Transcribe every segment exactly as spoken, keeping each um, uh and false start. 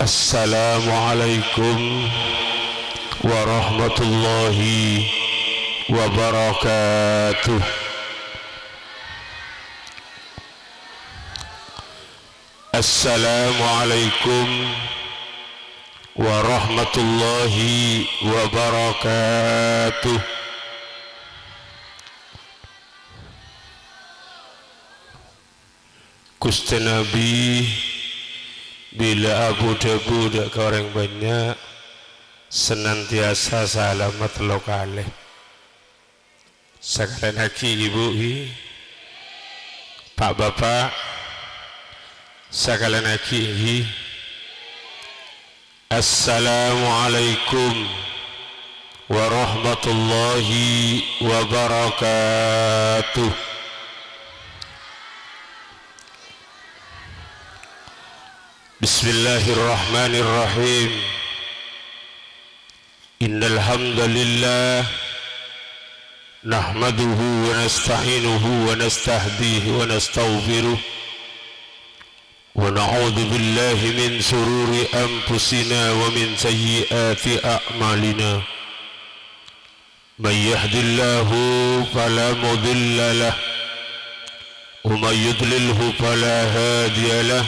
Assalamualaikum warahmatullahi wabarakatuh. Assalamualaikum warahmatullahi wabarakatuh. Ghustè Nabi, bilâ abu-dhâbu dâ' ka orèng bânnya', senantiasa salamet tello kalè. Sakalèyannaghi, Ibu, hi. Pa'-bapa', sakalèyannaghi, hi. Assalamualaikum warahmatullahi wabarakatuh. Bismillahirrahmanirrahim. Innal hamdalillah, nahmaduhu wa nasta'inuhu wa nastahdihi wa nastaghfiruh. ونعوذ بالله من شرور أنفسنا ومن سيئات أعمالنا. من يهد الله فلا مضل له، ومن يضلله فلا هادي له.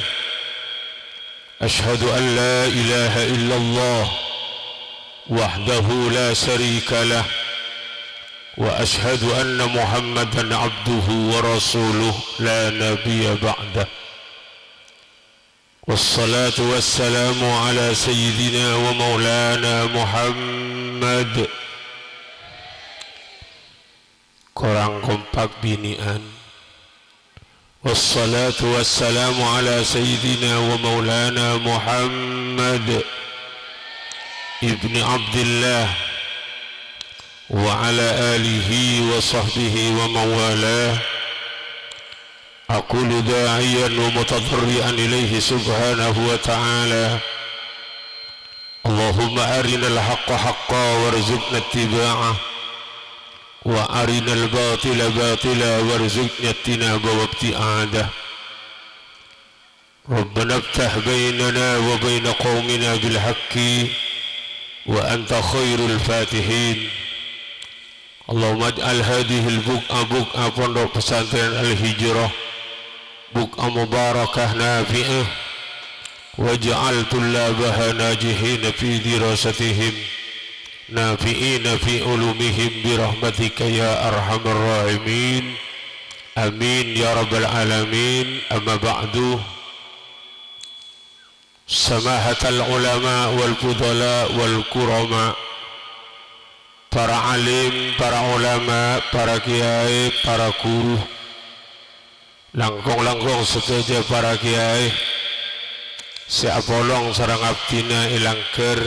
أشهد أن لا إله إلا الله وحده لا شريك له، وأشهد أن محمدا عبده ورسوله لا نبي بعده. والصلاة والسلام على سيدنا ومولانا محمد. Korang kompak binè'an. والصلاة والسلام على سيدنا ومولانا محمد ابن عبد الله وعلى آله وصحبه ومن والاه. أقول داعيا ومتضرعا إليه سبحانه وتعالى، اللهم أرنا الحق حقا وارزقنا اتباعه، وأرنا الباطل باطلا وارزقنا اجتنابه وابتعاده. ربنا افتح بيننا وبين قومنا بالحق وأنت خير الفاتحين. اللهم اجعل هذه البقعة، بقعة Pondok Pesantren Al-Hijrah, بقعة مباركة نافعة، واجعل طلابها ناجحين في دراستهم، نافعين في علومهم برحمتك يا أرحم الراحمين. آمين يا رب العالمين. أما بعد، سماحة العلماء والفضلاء والكرماء, para alim, para ulama, para kèyaè, para ghuru, langkong-langkong sadhâjâ para kèyaè sè apolong sareng abdhina è langghâr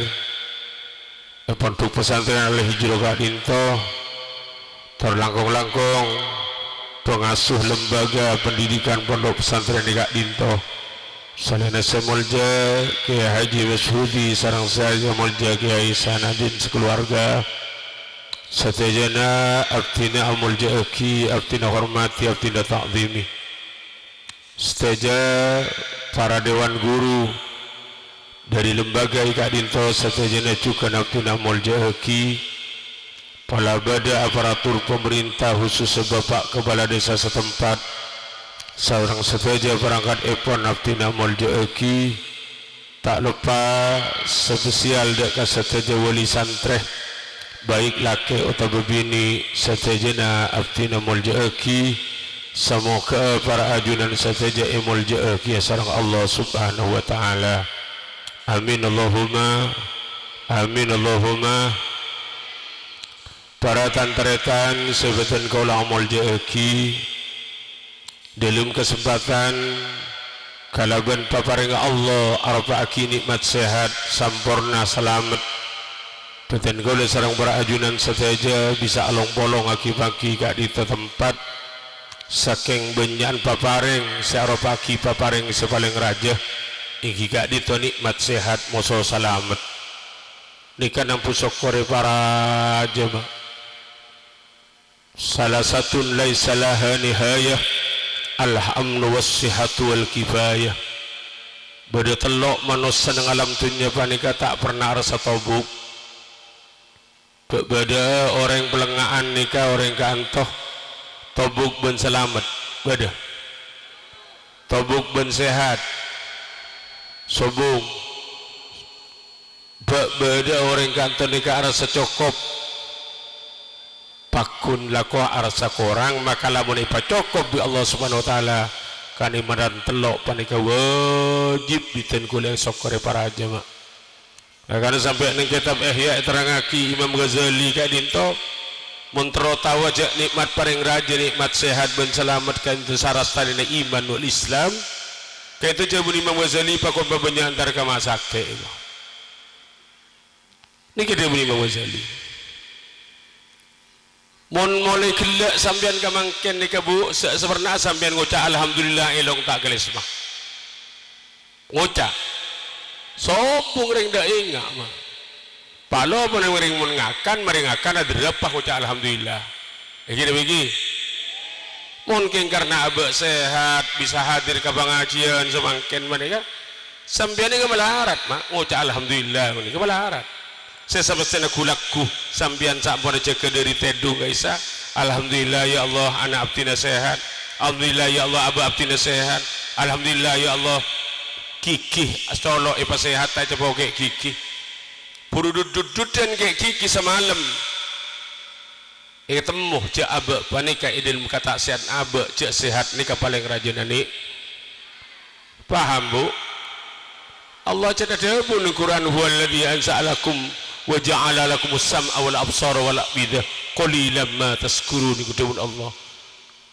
è Pondok Pesantren Al-Hijrah ka'dinto, tor langkong-langkong pangasuh lembaga pendidikan pondok pesantren è ka'dinto, salèna sè molja Kèyaè Haji Masyhudi sareng sè molja Kèyaè Sanadin sakalowarga. Sadhâjâna abdhina amolja'aghi, abdhina hormati, abdhina ta'dhimi. Sadhâjâ para dewan guru dhâri lembaga è ka'dinto sadhâjâna jhughân abdhina amolja'aghi. Pola bâdâ aparatur pamarènta, khusussa Bapa' Kapala Desa satempat, sareng sadhâjâ parangkat èpon abdhina amolja'aghi. Ta' loppa spesial dâ' ka sadhâjâ wali santrè, baik lakè' otabâ binè', sadhâjâna abdhina molja'aghi. Samoghâ para ajunan sadhâjâ èmolja'aghi sareng Allah Subhanahu wa Ta'ala. Amin Allahumma, amin Allahumma. Para tan-tarètan sè bhâdhân kaulâ amolja'aghi, dâlem kasempatan kalabân paparèngnga Allah aropa'aghi nè'mat sehat samporna salamet, bhâdhân kaulâ sareng para ajunan sadhâjâ bisa along-polong aghi-paghi ka'dinto tempat. Sakèng bânnya'an paparèng sè aropa'aghi paparèng sè palèng rajâ, èngghi ka'dinto nè'mat sehat moso salamet. Nèka nambu sokkorè para jemaah. Salasatun laisa laha nihayah, al-amnu was-sihhatu wal kifayah. Bâdâ tello' manossa neng alam dhunnya panèka ta' perna arassa tobuk. Bâ-, bâdâ'â orèng palèngnga'an nèka orèng ka'anto tobuk bân salamet. Bâdâ. Tobuk bân sehat. Sobung. Bâ-, bâdâ'â orèng ka'anto nèka arassa cokop. Paggun lakowa arassa korang, maka lamon èpacokop bi' Allah Subhanahu wa Ta'ala, kanè'matan tello' panèka wajib bhidhân kaulâ èsokkorè para jemaah. Nah, karna sampè' neng kètab Ihya èterrangngaghi Imam Ghazali ka'dinto, mon terro taowa jâ' nè'mat parèng rajâ, nè'mat sehat bân salamet ka'dinto sarastanèna iman wal Islam, ka'dinto dhâbuna Imam Ghazali paggun pabânnya' entar ka ma' sakè'. Nèka dhâbuna Imam Ghazali. Mon molaè ghellâ' sampèyan ka mangkèn nèka, Bu, sa-, saperna sampèyan ngoca' alhamdulillah è long ta' kalèsma. Ngoca'. Sobung rèng dâ' enga', ma. Palo pon rèng mon ngakan, marè ngakan aderrâp pas ngoca' alhamdulillah. Èngghi napa èngghi? Mon kèng karna abâ' sehat, bisa hadir ka pangajiyân samangkèn panèka, sampèyan nèka malarat, ma, ngoca' alhamdulillah, panèka malarat. Sè samastèna ghu-lagghu, sampèyan samponna jâgâ dâri tèdung ka'issa', "Alhamdulillah, ya Allah, ana' abdhina sehat. Alhamdulillah, ya Allah, abâ' abdhina sehat. Alhamdulillah, ya Allah, ghighi colo' èpasehat, ta' ècapokè' ghighi. Buru dud-, dud-, duddhân kè' ghighi samalem." Ètemmo jâ' abâ' panèka è dâlem kata'sèhadhân abâ', jâ' sehat nèka palèng rajâna nè'. Paham, Bu? Allah jâ' adhâbu neng Qur'an, "Huwallazi ansha'a lakum wa ja'ala lakumus sam'a wal absara wal af'idha, qalilan ma tashkurun," nèko dhâbuna Allah.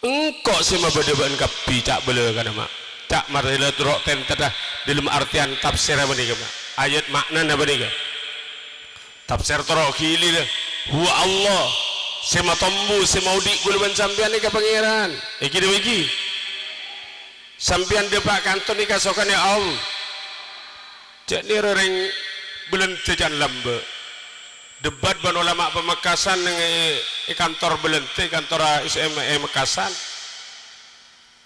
Engko' sè mabâdâ bâ'na kabbhi, ca' bâlâkana, ma'. Ca' martèla terro tènta, dâ, dâlem artèyan tafsir panèka, ma'. Ayat ma'nana panèka. Tafsir toro' ghili, dâ. Huwa Allah, sè matombu, sè maodhi' kaulâ bân sampèyan nèka Pangèran. Èngghi napa èngghi? Sampèyan dâpa' kanto nèka sokana Allah. Jâ' nèro rèng Bâlândhâ can lambâ'. Debat bân olama Pamekasan neng è, è kantor Bâlândhâ, è kantor S M E Mekasan.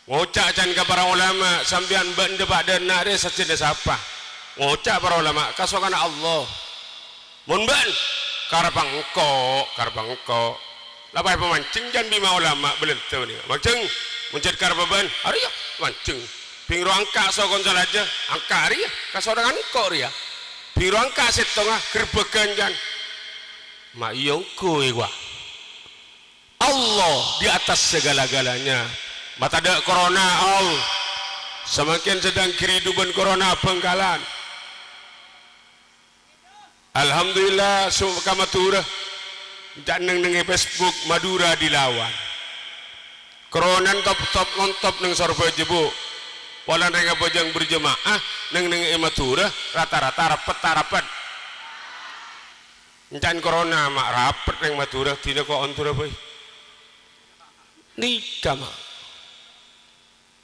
Ngoca' can ka para olama, "Sampèyan bâ'na dâpa' dâ' enna' rèya sajjhâna sapa?" Ngoca' para olama, "Kasokana Allah." "Mon bâ'na?" "Karebbhâ engko', karebbhâ engko'." La pas èpamanjheng can bima olama Bâlândhâ panèka. "Manjheng, mon jhât karebbhâ bâ'na, arèya manjheng. Bhing rowa angka' sokon salajâ, angka' arèya, kasorangan engko' rèya. Bhing rowa angka' sèttonga, gherbhâghân can." Ma' iyâ ongghuy, wa. Allah di atas segala-galanya. Ma' tadâ' corona, Allah. Samangkèn sedang ghiridu bân corona Bhângkalan. Alhamdulillah, su-, ka Madhurâ. Ca' neng-neng è Facebook, Madura dilawan. Coronan top-top ngontop neng Sorbhâjâ, Bu. Polana rèng abhâjâng berjemaah, neng-neng è Madhurâ, rata-rata rapet-tarapet. Enca'na corona, ma' rapet neng Madhurâ, dina ko' ondura bhâi. Nèka, ma'.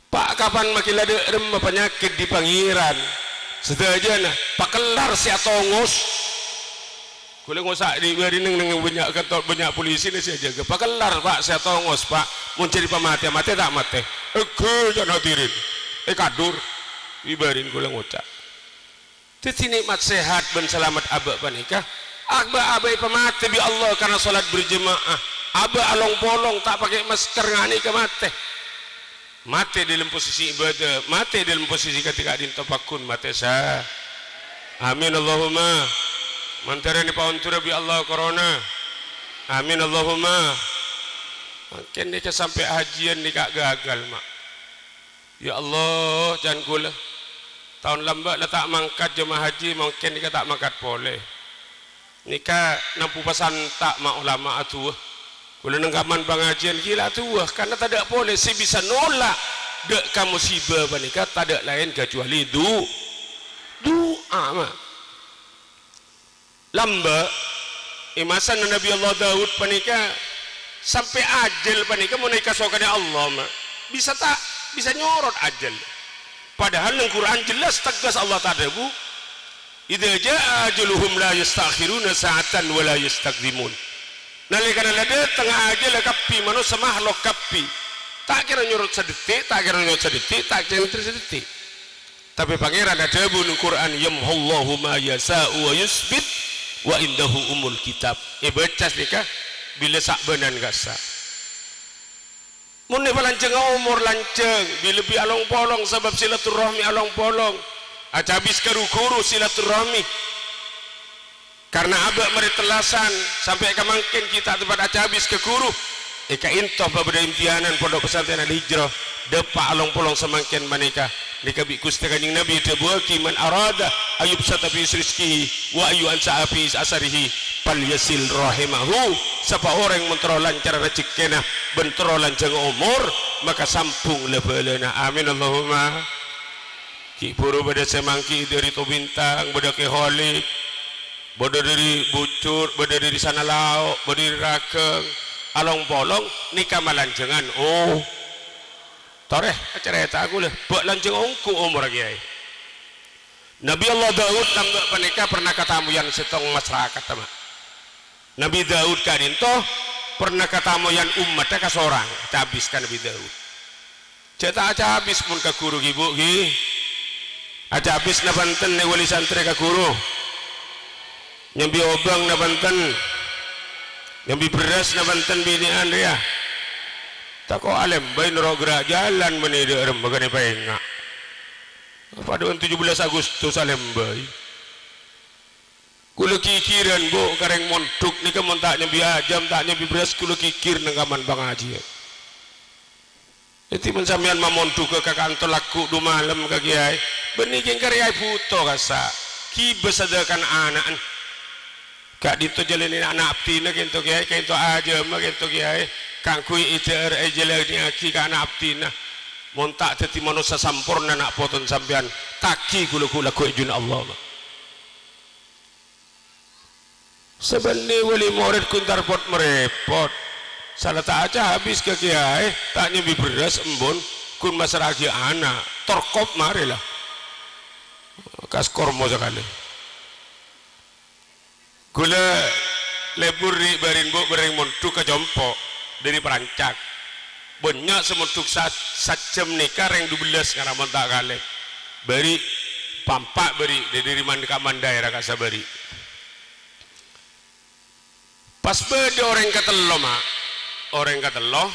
Pa' kapan makè la dâ' remma panyakèt di Pangèran. Sadhâjâna, pakellar sè atongos. Kaulâ ngoca' di bâri' neng-neng bânnya' kantor, bânnya' polisina sè ajâgâ. Pakellar, Pa', sè atongos, Pa'. Mon jârèya pamatè, matè ta' matè? Èngghi, can hadirin. Èkadur. Di bâri' kaulâ ngoca'. Dhâddhi nè'mat sehat bân salamet abâ' panèka, abâ', abâ' èpamatè bi' Allah karna salat berjemaah, abâ' along-polong ta' pakè masker, nganèka matè. Matè dâlem posisi ibâdâ, matè dâlem posisi kadhi ka'dinto paggun matè sa-, amin Allahumma. Mandhârâna èpaondura bi' Allah corona. Amin Allahumma. Mangkèn nèka sampè' hajiyân nèka gagal, ma'. Ya Allah, can kaulâ. Taon lambâ' la ta' mangkat jemaah haji, mangkèn nèka ta' mangkat polè. Nèka nambu pasanta' ma' olama adu'a. Kaulâ neng kaman pangajiyân ghi' la adu'a, karna tadâ' polè sè bisa nolak dâ' ka musibâ panèka tadâ' laèn kacuali du-, du'a, ma'. Lambâ', è masana Nabi Allah Daud panèka, sampè' ajâl panèka mon èkasokanè Allah, ma'. Bisa ta', bisa nyorot ajâl. Padahal neng Qur'an jelas tegas Allah ta' adhâbu, "Idza jaa ajaluhum la yasta'khiruna sa'atan wa la yastaqdimun." Nalèkana la dâteng ajâlla kabbhi manossa mahlok kabbhi. Ta' kèra nyorot sadhetik, ta' kèra nyorot sadhetik, ta' kèra nyorot sadhetik. Tapè Pangèran adhâbu neng Qur'an, "Yamhullahu ma yasha'u wa yutsbit, wa indahu ummul kitab." Èbâca sanèka bilâ sabânan kassa'. Mon èpalanjhângnga omor lanjhâng, bi-, lebbi along-polong sabâb silaturrahmi along-polong. Acabis ka ru-ghuru silaturrahmi. Karna abâ' marè tellasan, sampè' ka mangkèn ghi' ta' teppa' acabis ka ghuru. È ka'ènto pabâdâ imtihanan Pondok Pesantren Al-Hijrah, dâpa' along-polong samangkèn panèka. Nèka bi' Ghustè Kanjeng Nabi èdhâbuwâghi, "Man arada ayyubsata fi rizqihi wa ayyu'ansa'a fi asarihi, falyasil rahimahu." Sapa orèng mon terro lancar rajhekkèna bân terro lanjhâng omor, maka sambhung la-bhâlâna. Amin, Allahumma. Ghi' bhuru bâdâ sè mangghi dhâri Tobintang, bâdâ Kè Holik, bâdâ dhâri Bujur, bâdâ dhâri Sanalao, bâdâ dhâri Ragâng. Along-polong nèka malanjhângan. Oh. Torè, acarèta kaulâ, bâ' lanjhâng ongghu omorra, Kèyaè. Nabi Allah Daud lambâ' panèka pernah katamoyan sèttong masarakat, ma'. Nabi Daud ka'dinto pernah katamoyan ommaddhâ kasorang, cabis ka Nabi Daud. Jhâ' ta' acabis mon ka ghuru ghi, Bu', ghi. Acabis napa enten nè wali santrè ka ghuru? Nyambi obâng napa enten? Nyambi bherrâs napa enten binè'an rèya? Tako' alèmbâi noro' ghârâ' jhâlân bânnè dâ' remma ghânè paènga'. Padâ'ân tujuh belas Agustus alèmbâi. Kaulâ ghighirân, Bu', ka rèng mondhuk nèka mon ta' nyambi ajâm, ta' nyambi bherrâs, kaulâ ghighir neng kaman pangajiyân. Dhâddhi, mon sampèyan mamondhughâ ka kanto lagghu' du malem ka kèyaè, bânnè kèng karè aèbhuto kassa', ghibâ sadhâkana ana'na. Ka'dinto jhâlânè ana' abdhina kènto kèyaè, kènto ajâmma kènto kèyaè, kaangghuy èjhâ-, èjhâlânnèyaghi ka ana' abdhina. Mon ta' dhâddhi manossa samporna na' potona sampèyan, taghi ghu-lagghu' è jhunna Allah. Sabânnè wali morèd ghun ta' repot-marèpot. Sala ta' acabis ka kèyaè, ta' nyambi bherrâs embun, ghun massra'aghi ana'. Torkop marè la. Kas kormo sakalè. Kaulâ lebur ri' bâri'na, Bu', bâreng mondhuk ka compo' dhâri Parancak. Bânnya' sè mondhuk sa-, sajjhâm nèka rèng dubellâs ngara mon ta' kalèp. Bâri' pa'-empa' bâri' dhâ-, dhâri man-, ka man-, daèra ka'issa' bâri'. Pas bâdâ orèng katello, Ma'. Orèng katello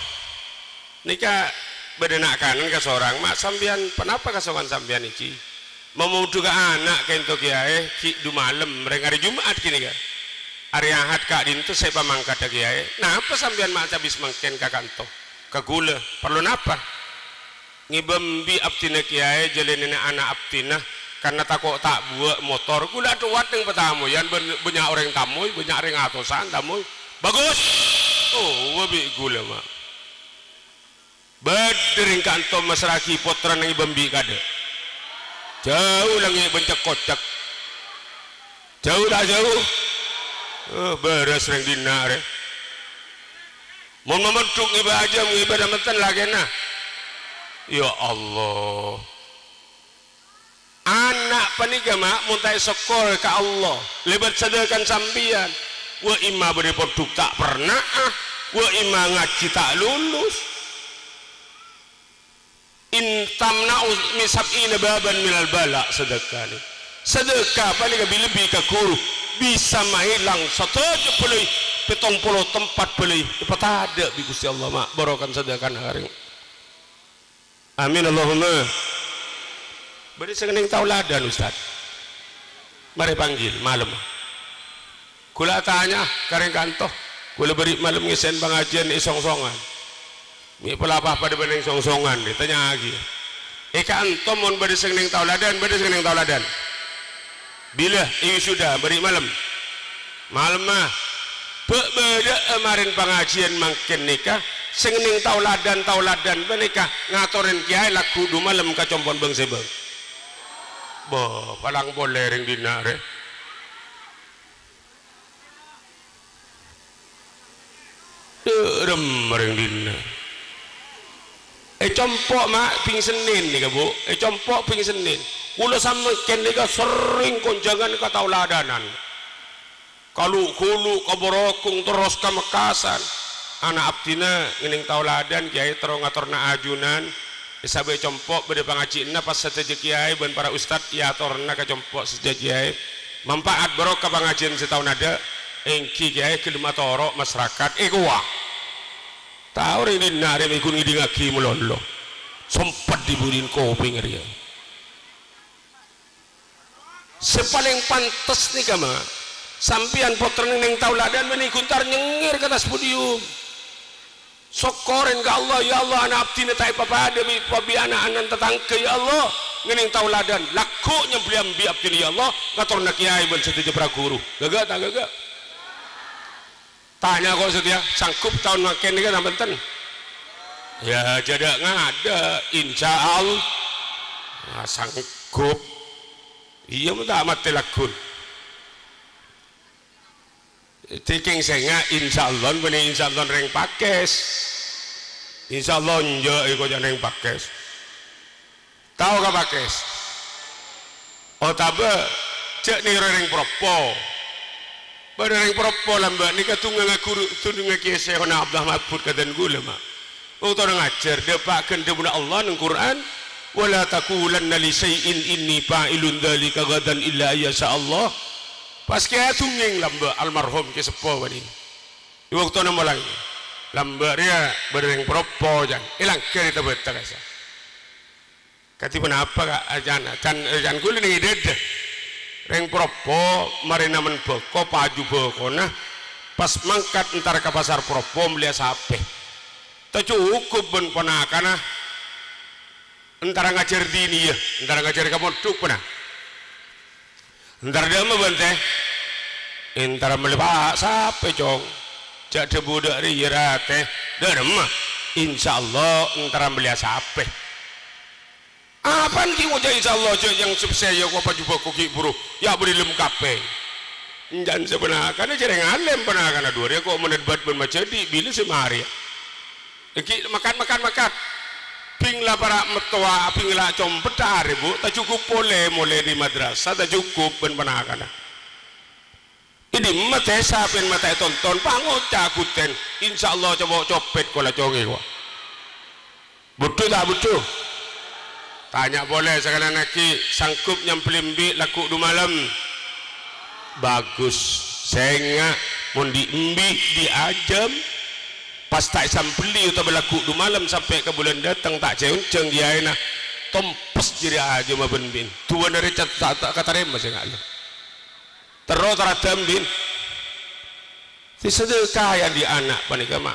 nèka bâdâ na'-kana'na kasorang, "Ma', sampèyan ponapa kasongan sampèyan èngghi? Mamondhughâ ana' kènto kèyaè ghi' du malem, rèng arè Jum'at ghânèka. Arè Ahad ka'dinto sè pamangkaddhâ kèyaè. Napa sampèyan, Ma', cabis mangkèn ka kanto? Ka kaulâ, parlo napa?" "Ngèbâ embi' abdhina kèyaè jhâlânèna ana' abdhina, karna tako' ta' buwâ' motor. Kaulâ adhâwât neng patamoyan, bân-, bânnya' orèng tamoy, bânnya' rèng atosan tamoy." "Bagus! Towa bi' kaulâ, Ma'." Bâdâ rèng kanto massra'aghi pottrana ngèbâ embi' kaadâ'. Jhâu langngè' bân cek-kocek. Jhâu ta' jhâu? Eh, bârâs rèng dinna' rè. Mon mamondhuk ngèbâ ajâm, ngèbâ napa enten lakèna. Ya Allah. Ana' panèka, Ma', mon ta' èsokkor ka Allah, lèbât sadhâkana sampèyan, wa imma bâdâ pondhuk ta' perna'a, wa imma ngajhi ta' lulus. "In tamna'u min sab'ina baban minal bala'," sadhâkana. Sadhâka panèka bi-, lebbi ka ghuru bisa maèlang sadhâjâ bâlâi, pèttong polo tempat bâlâi èpatadâ' bi' Ghustè Allah, Ma', barokana sadhâkana orèng. Amin, Allahumma. Bâdâ sè ngennèng taoladan, Ustad? Marè panggil, malem. Kaulâ atanya ka rèng kanto. Kaulâ bâri' malem ngèssèn pangajiyân è Songsongan. Mè' pola apa padâ bân è Songsongan, ètanya'aghi. È kanto mon bâdâ sè ngennèng taoladan, bâdâ sè ngennèng taoladan. Bilâ, è wisuda, bâri' malem. Malemma, bâ'-, bâdâ'â marèn pangajiyân mangkèn nèka, sè ngennèng taoladan-taoladan panèka ngatorè kèyaè lagghu' du malem ka compo'na bâng-sèbâng. Bâh, palang polè rèng dinna' rè. Dâ'remma rèng dinna'. È compo', Ma', bhing Sennèn nèka, Bu'. È compo' bhing Sennèn. Kaulâ samangkèn nèka serrèng konjhângan ka taoladanan. Ka Lu'-Ghulu', ka Borogung, terros ka Mekkasân. Ana' abdhina ngennèng taoladan, kèyaè terro ngatorna ajunan. Èsabâ compo' bâdâ pangajiyânna pas sadhâjâ kèyaè bân para ustad èatorana ka compo' sadhâjâ kèyaè. Manfaat barokah pangajiyân sè taon adâ', èngghi kèyaè ghellem atoro' masarakat. Èkowa. Tao rèng dinna' rè mèghun ngèdingngaghi malolo. Sempet dibudin kopèng rèya. Sè palèng pantes nèka, ma', sampèyan pottrana ngènèng taoladan bânnè ghun entar nyengngèr ka attas podium. Sokkorè ka Allah, "Ya Allah, ana' abdhina ta' èpapadâ bi', bi' ana'-ana'na tatangghâ, ya Allah, ngènèng taoladan. Lagghu' nyambelli embi' abdhina, ya Allah, ngatorana kèyaè bân sadhâjâ para ghuru." Ghâghâ ta' ghâghâ? Tanya kok satèya, sanggup taon mangkèn nèka napa bhunten? Ya, jhâ' dâ' ngadâ', insya Allah. Ah, sanggup. Iyâ, mon ta' matè lagghun. Tèkèng sènga', insya Allah, bânnè insya Allah rèng Pakès. Insya Allah, enjâ' èkoca' rèng Pakès. Tao ka Pakès? Otabâ jhâ' nèro rèng Proppo. Bâdâ rèng Proppo lambâ' nèka dungnga ghuru, dungnga Kèyaè Syaikhona Abdullah Mahfud ka dân ghulâ, ma'. Bâktona ngajhâr, dâpa' ghân dhâbuna Allah neng Qur'an, "Wa la taqulanna li syai'in inni fa'ilun dzalika ghadan illa ayyasha Allah." Pas Kèyaè adhungngèng lambâ' almarhum Kè Seppo bânnè. È bâktona molang, lambâ' rèya bâdâ rèng Proppo, jân. Èlanggâri tabâta ka'issa'. Kadhi ponapa, Ka'? Ajân, ajân, ajân ghulâ nèng è dâdâ. Rèng Proppo marèna men bâko, paju bâkona, pas mangkat entar ka pasar Proppo mellèya sapè. Ta' cokop bân ponakana entara ngajhâr diniyah, entara ngajhâr ka mondhuk, ponapa? Entara dâ'emma, Bân, Tè? Entara mellè pa-, sapè, Cong. Jhâ' dhâbu dâ' rèya, ra, Tè. Dâ'emma? Insya Allah, entara mellèya sapè. Apana ghi' ngoca' insya Allah, jhâ' yang sukses ya, kok paju bâko ghi' buru, ya' bâdâ lem kapè. Enjân sè ponakana jârèya ngalèm, ponakana duwâ' rèya kok monèt bât bân majhâdhi', bilâ sè marè. Èngghi, makat, makat, makat. Bhing la para' mattowa, bhing la compet arè, Bu. Ta' cokop polè, molè dâri madrasah, ta' cokop bân ponakana. È dimma dhisa bân ma' ta' ètonton, pangoca' ghutèn. Insya Allah, coba copèt kola congè, wa. Budhu ta' budhu? Tanya polè sakalèyan aghi', sanggup nyambelli embi' lagghu' du malem? Bagus. Sènga', mon dhi' embi', dhi' ajâm, pas ta' èsambelli otabâ lagghu' du malem sampè' ka bulân dâteng ta' jhâ' onjhâng kèyaèna, tompes jârèya ajâmma bân embi'na. Duwâna rèya ta', ta' katarèma sènga', lho. Terro tarada embi'na. Sè sadhâkaè andi' ana' panèka, ma'.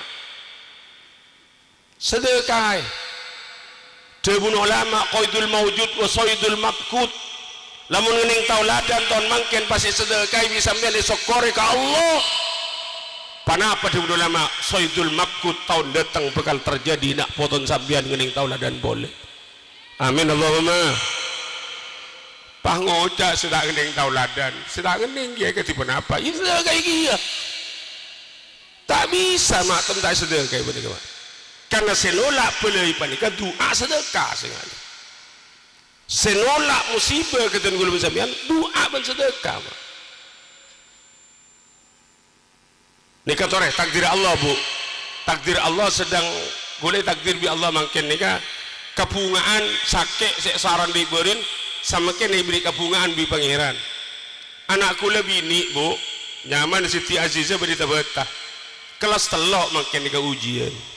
Sadhâkaè. Dhâbuna ulama, "Qaidul maujud wa shaidul mafqud." Lamon ngènèng taoladan taon mangkèn pas èsadhâkaè bi' sampèyan, èsokkorè ka Allah. Ponapa dhâbuna ulama? "Shaidul mafqud," taon dâteng bhâkal terjadi na' potona sampèyan ngènèng taoladan polè. Amin, Allahumma. Pas ngoca' sè ta' ngènèng taoladan, sè ta' ngènèng kèya kadhi ponapa? Iyâ, sadhâkaè kèya. Ta' bisa, ma', ton ta' èsadhâkaè panèka, ma'. Karna sè nolak bâlâi panèka du'a sadhâka sè ngalè. Sè nolak musibâ ka dân ghulâ bân sampèyan du'a bân sadhâka, ma'. Nèka torè, takdir Allah, Bu. Takdir Allah sedang, ghulâ takdir bi' Allah mangkèn nèka kabhunga'an sakè' sè saran dhi' bârin, samangkèn èbherri' kabhunga'an bi' Pangèran. Ana' ghulâ binè', Bu, nyamana Siti Aziza bâdâ è Tabata. Kellas tello' mangkèn nèka ujiân.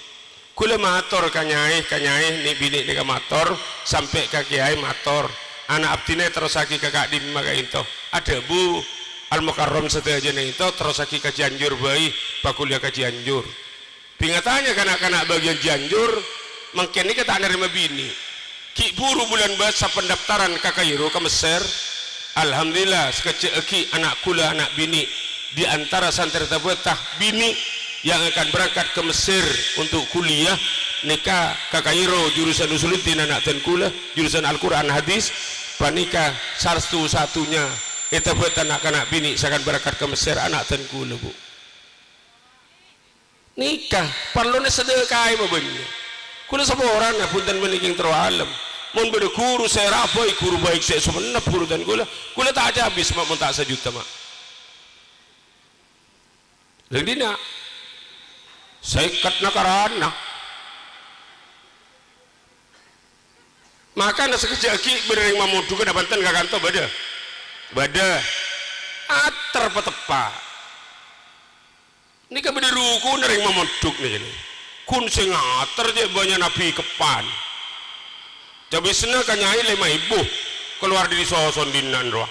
Ghulâ mator ka nyaè, ka nyaè, nè' binè' nèka mator, sampè' ka kèyaè mator. Ana' abdhina terrossaghi ka ka'dimma ka'ènto. Adhâbu Al-Mukarram sadhâjâna ènto terrossaghi ka Cianjur bhâi, pakuliah ka Cianjur. Bhing atanya ka na'-kana' bâgiyân Cianjur, mangkèn nèka ta' narèma binè'. Ghi' buru bulân bâsa pendaftaran ka Kairo, ka Messer. Alhamdulillah, sakejjhâ' aghi' ana' ghulâ ana' binè' di antara santrè Tabata binè' yang akan berangkat ke Mesir untuk kuliah nèka ka Kairo, jurusan Usuluddin ana' dân ghulâ, jurusan Al-Qur'an Hadis, panèka satu-satunya è Tabata na'-kana' binè' sè akan berangkat ke Mesir ana' dân ghulâ, Bu. Nèka, parlona sadhâkaè mabânnya. Ghulâ saporana, bhunten, mènèkèng terro alem. Mon bâdâ ghuru sè rabai, ghuru baik sè sumennep ghuru dân ghulâ, ghulâ ta' acabis, ma', mon ta' sajuta, ma'. Lha dinna'? Sèket nakarana. Makana sakejjhâ' aghi' bâdâ rèng mamondhugâ bhânten ka kanto bâdâ. Bâdâ. Ater pateppa'. Nèka bâdâ rukun rèng mamondhuk nèka. Ghun sè ngater cè' bânnya' nabi keppan. Cabisna ka nyai lèma èbu kalowar dâri soson dinna' rowa.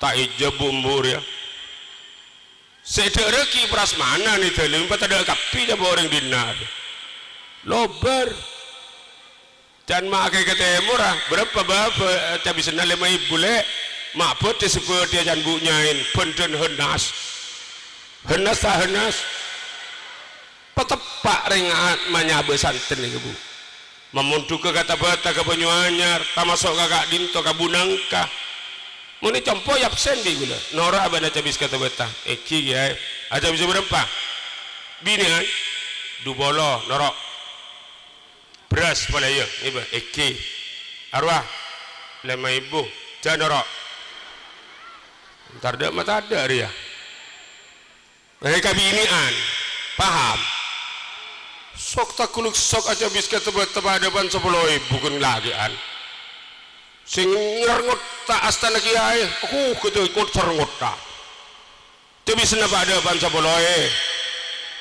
Ta' èjâ bu-embu rèya. Sè èdhâ'ârrâghi prasmanan è dâlem patadâ' kabbhi jâ' orèng dinna'. Lobâr. Can ma' akè ka tèmor, ah. Bârâmpa bâbâ, eh, cabisna lèma èbu, Lè'? Ma' bâdâ sè bâdâ can bu nyaèn, bhânḍhân hânas. Hânas ta' hânas? Pateppa' rèng a-, manyabâ santen nèka, Bu. Mamondhugâ ka Tabata, ka Banyuanyar, tamaso' ka ka'ḍinto, ka Bunangka. Mon è compo' absen bi' ghulâ. Noro' abâ'na cabis ka Tabata. Èngghi, Kèyaè. Acabis bârâmpa? Binè'an? Du polo, noro'. Bherrâs polè, iyâ, ngibâ, èngghi. Arowa, lèma èbu, jhâ' noro'. Èntar dâ' matadâ' rèya. Rèng kabinè'an, paham? Sok taghuluk sok acabis ka tebâ-tebâ adâpan sapolo èbu ghun lakè'an. Sè nyerengngot ta' astana kèyaè, aku ghâdâ ikut serengngot ta'. Cabisna pa adâpan sapoloè.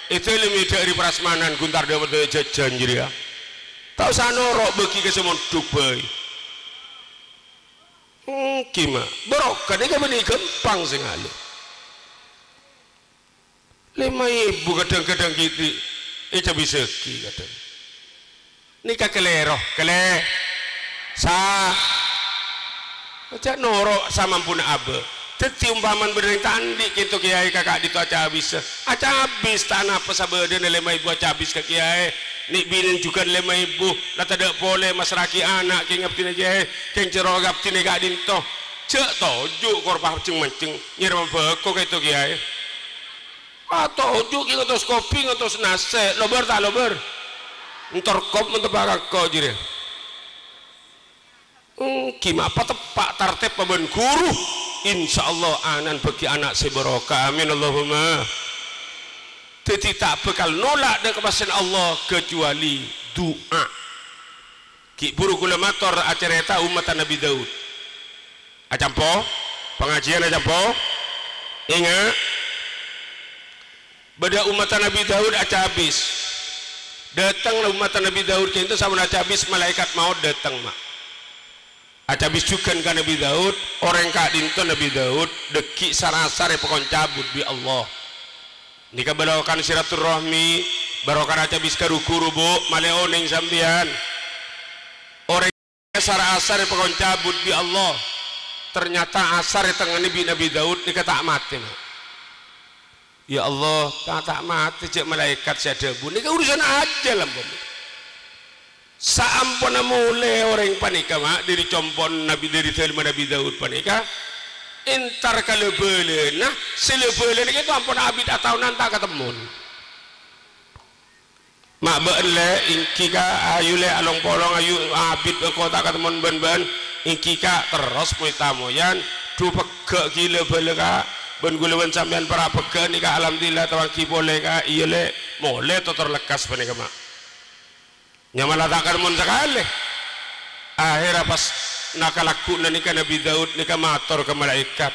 È dâlem è dâ'âr prasmanan ghun tar dâ' jhâjhân jârèya. Ta' osa noro' bâgi ka sè mondhuk bhâi. Èngghi, Ma'. Barokah nèka bânnè ghâmpang sè ngalè. Lèma èbu kadhâng-kadhâng ghi' ècabisaghi kadhâng. Nèka kalèro, kalè-, sa-, jhâ' noro' samampuna abâ'. Dhâddhi ompamana bâdâ rèng ta' anḍi' kènto kèyaè ka ka'ḍinto acabis. Acabis ta' napa sabâdâna lèma èbu acabis ka kèyaè. Nè' binèn jhughân lèma èbu, la tadâ' polè massra'aghi ana' kèng abdhina kèyaè, kèng cèro abdhina ka'ḍinto. Jhâ' toju' kor pajheng-manjheng, nyèrèma bhâko kènto kèyaè. Atoju' ghi' ngantos kopi, ngantos nasè', lobâr ta' lobâr? Èntar kop mon teppa' ka engko' jârèya. Èngghi, Ma', pateppa' tartèbbhâ bân ghuru. Insyaallah ana'na bâgi ana' sè barokah. Amin, Allahumma. Dhâddhi ta' bhâkal nolak dâ' kapastèyanna Allah kecuali du'a. Ghi' bhuru kaulâ mator acarèta ommatta Nabbhi Daud. Acampo? Pangajiyân acampo? Enga'. Bâdâ ommatta Nabbhi Daud acabis. Dâteng la ommatta Nabbhi Daud kènto sampon acabis, malaèkat maot dâteng, Ma'. Acabis jhughân ka Nabbhi Daud, orèng ka'ḍinto Nabbhi Daud dhâggi' sar-asar èpakon cabut bi' Allah. Nèka barokana silaturrahmi, barokana cabis ka ru-ghuru, Bu, malè onèng sampèyan. Orèng sar-asar èpakon cabut bi' Allah. Ternyata asar ètengngana bi' Nabbhi Daud nèka ta' matè, Ma'. Ya Allah, ta-, ta' matè jhâ' malaèkat sè adhâbu. Nèka urusan ajhâl ampon. Saamponna molè orèng panèka, Ma', dâri compo'na Nabbhi, dâri dâlemma Nabbhi Daud panèka, èntar ka la-bâlâna, sè la-bâlâna kènto ampon abit ataonan ta' katemmon. Ma' bâ'na, Lè', èngghi, Ka', ayu, Lè', along-polong, ayu, abit engko' ta' katemmon bân bâ'na, èngghi, Ka', terros moy-tamoyan, dhu pegghâ' ghi' la-bâlâ, Ka', bân kaulâ bân sampèyan para' pegghâ' nèka, alhamdulillah, tawangghi polè, Ka', iyâ, Lè', molè totor lekkas panèka, Ma'. Nyamana ta' katemmon sakalè. Ahèrra pas nakalaggu'na nèka Nabbhi Daud nèka mator ka malaèkat,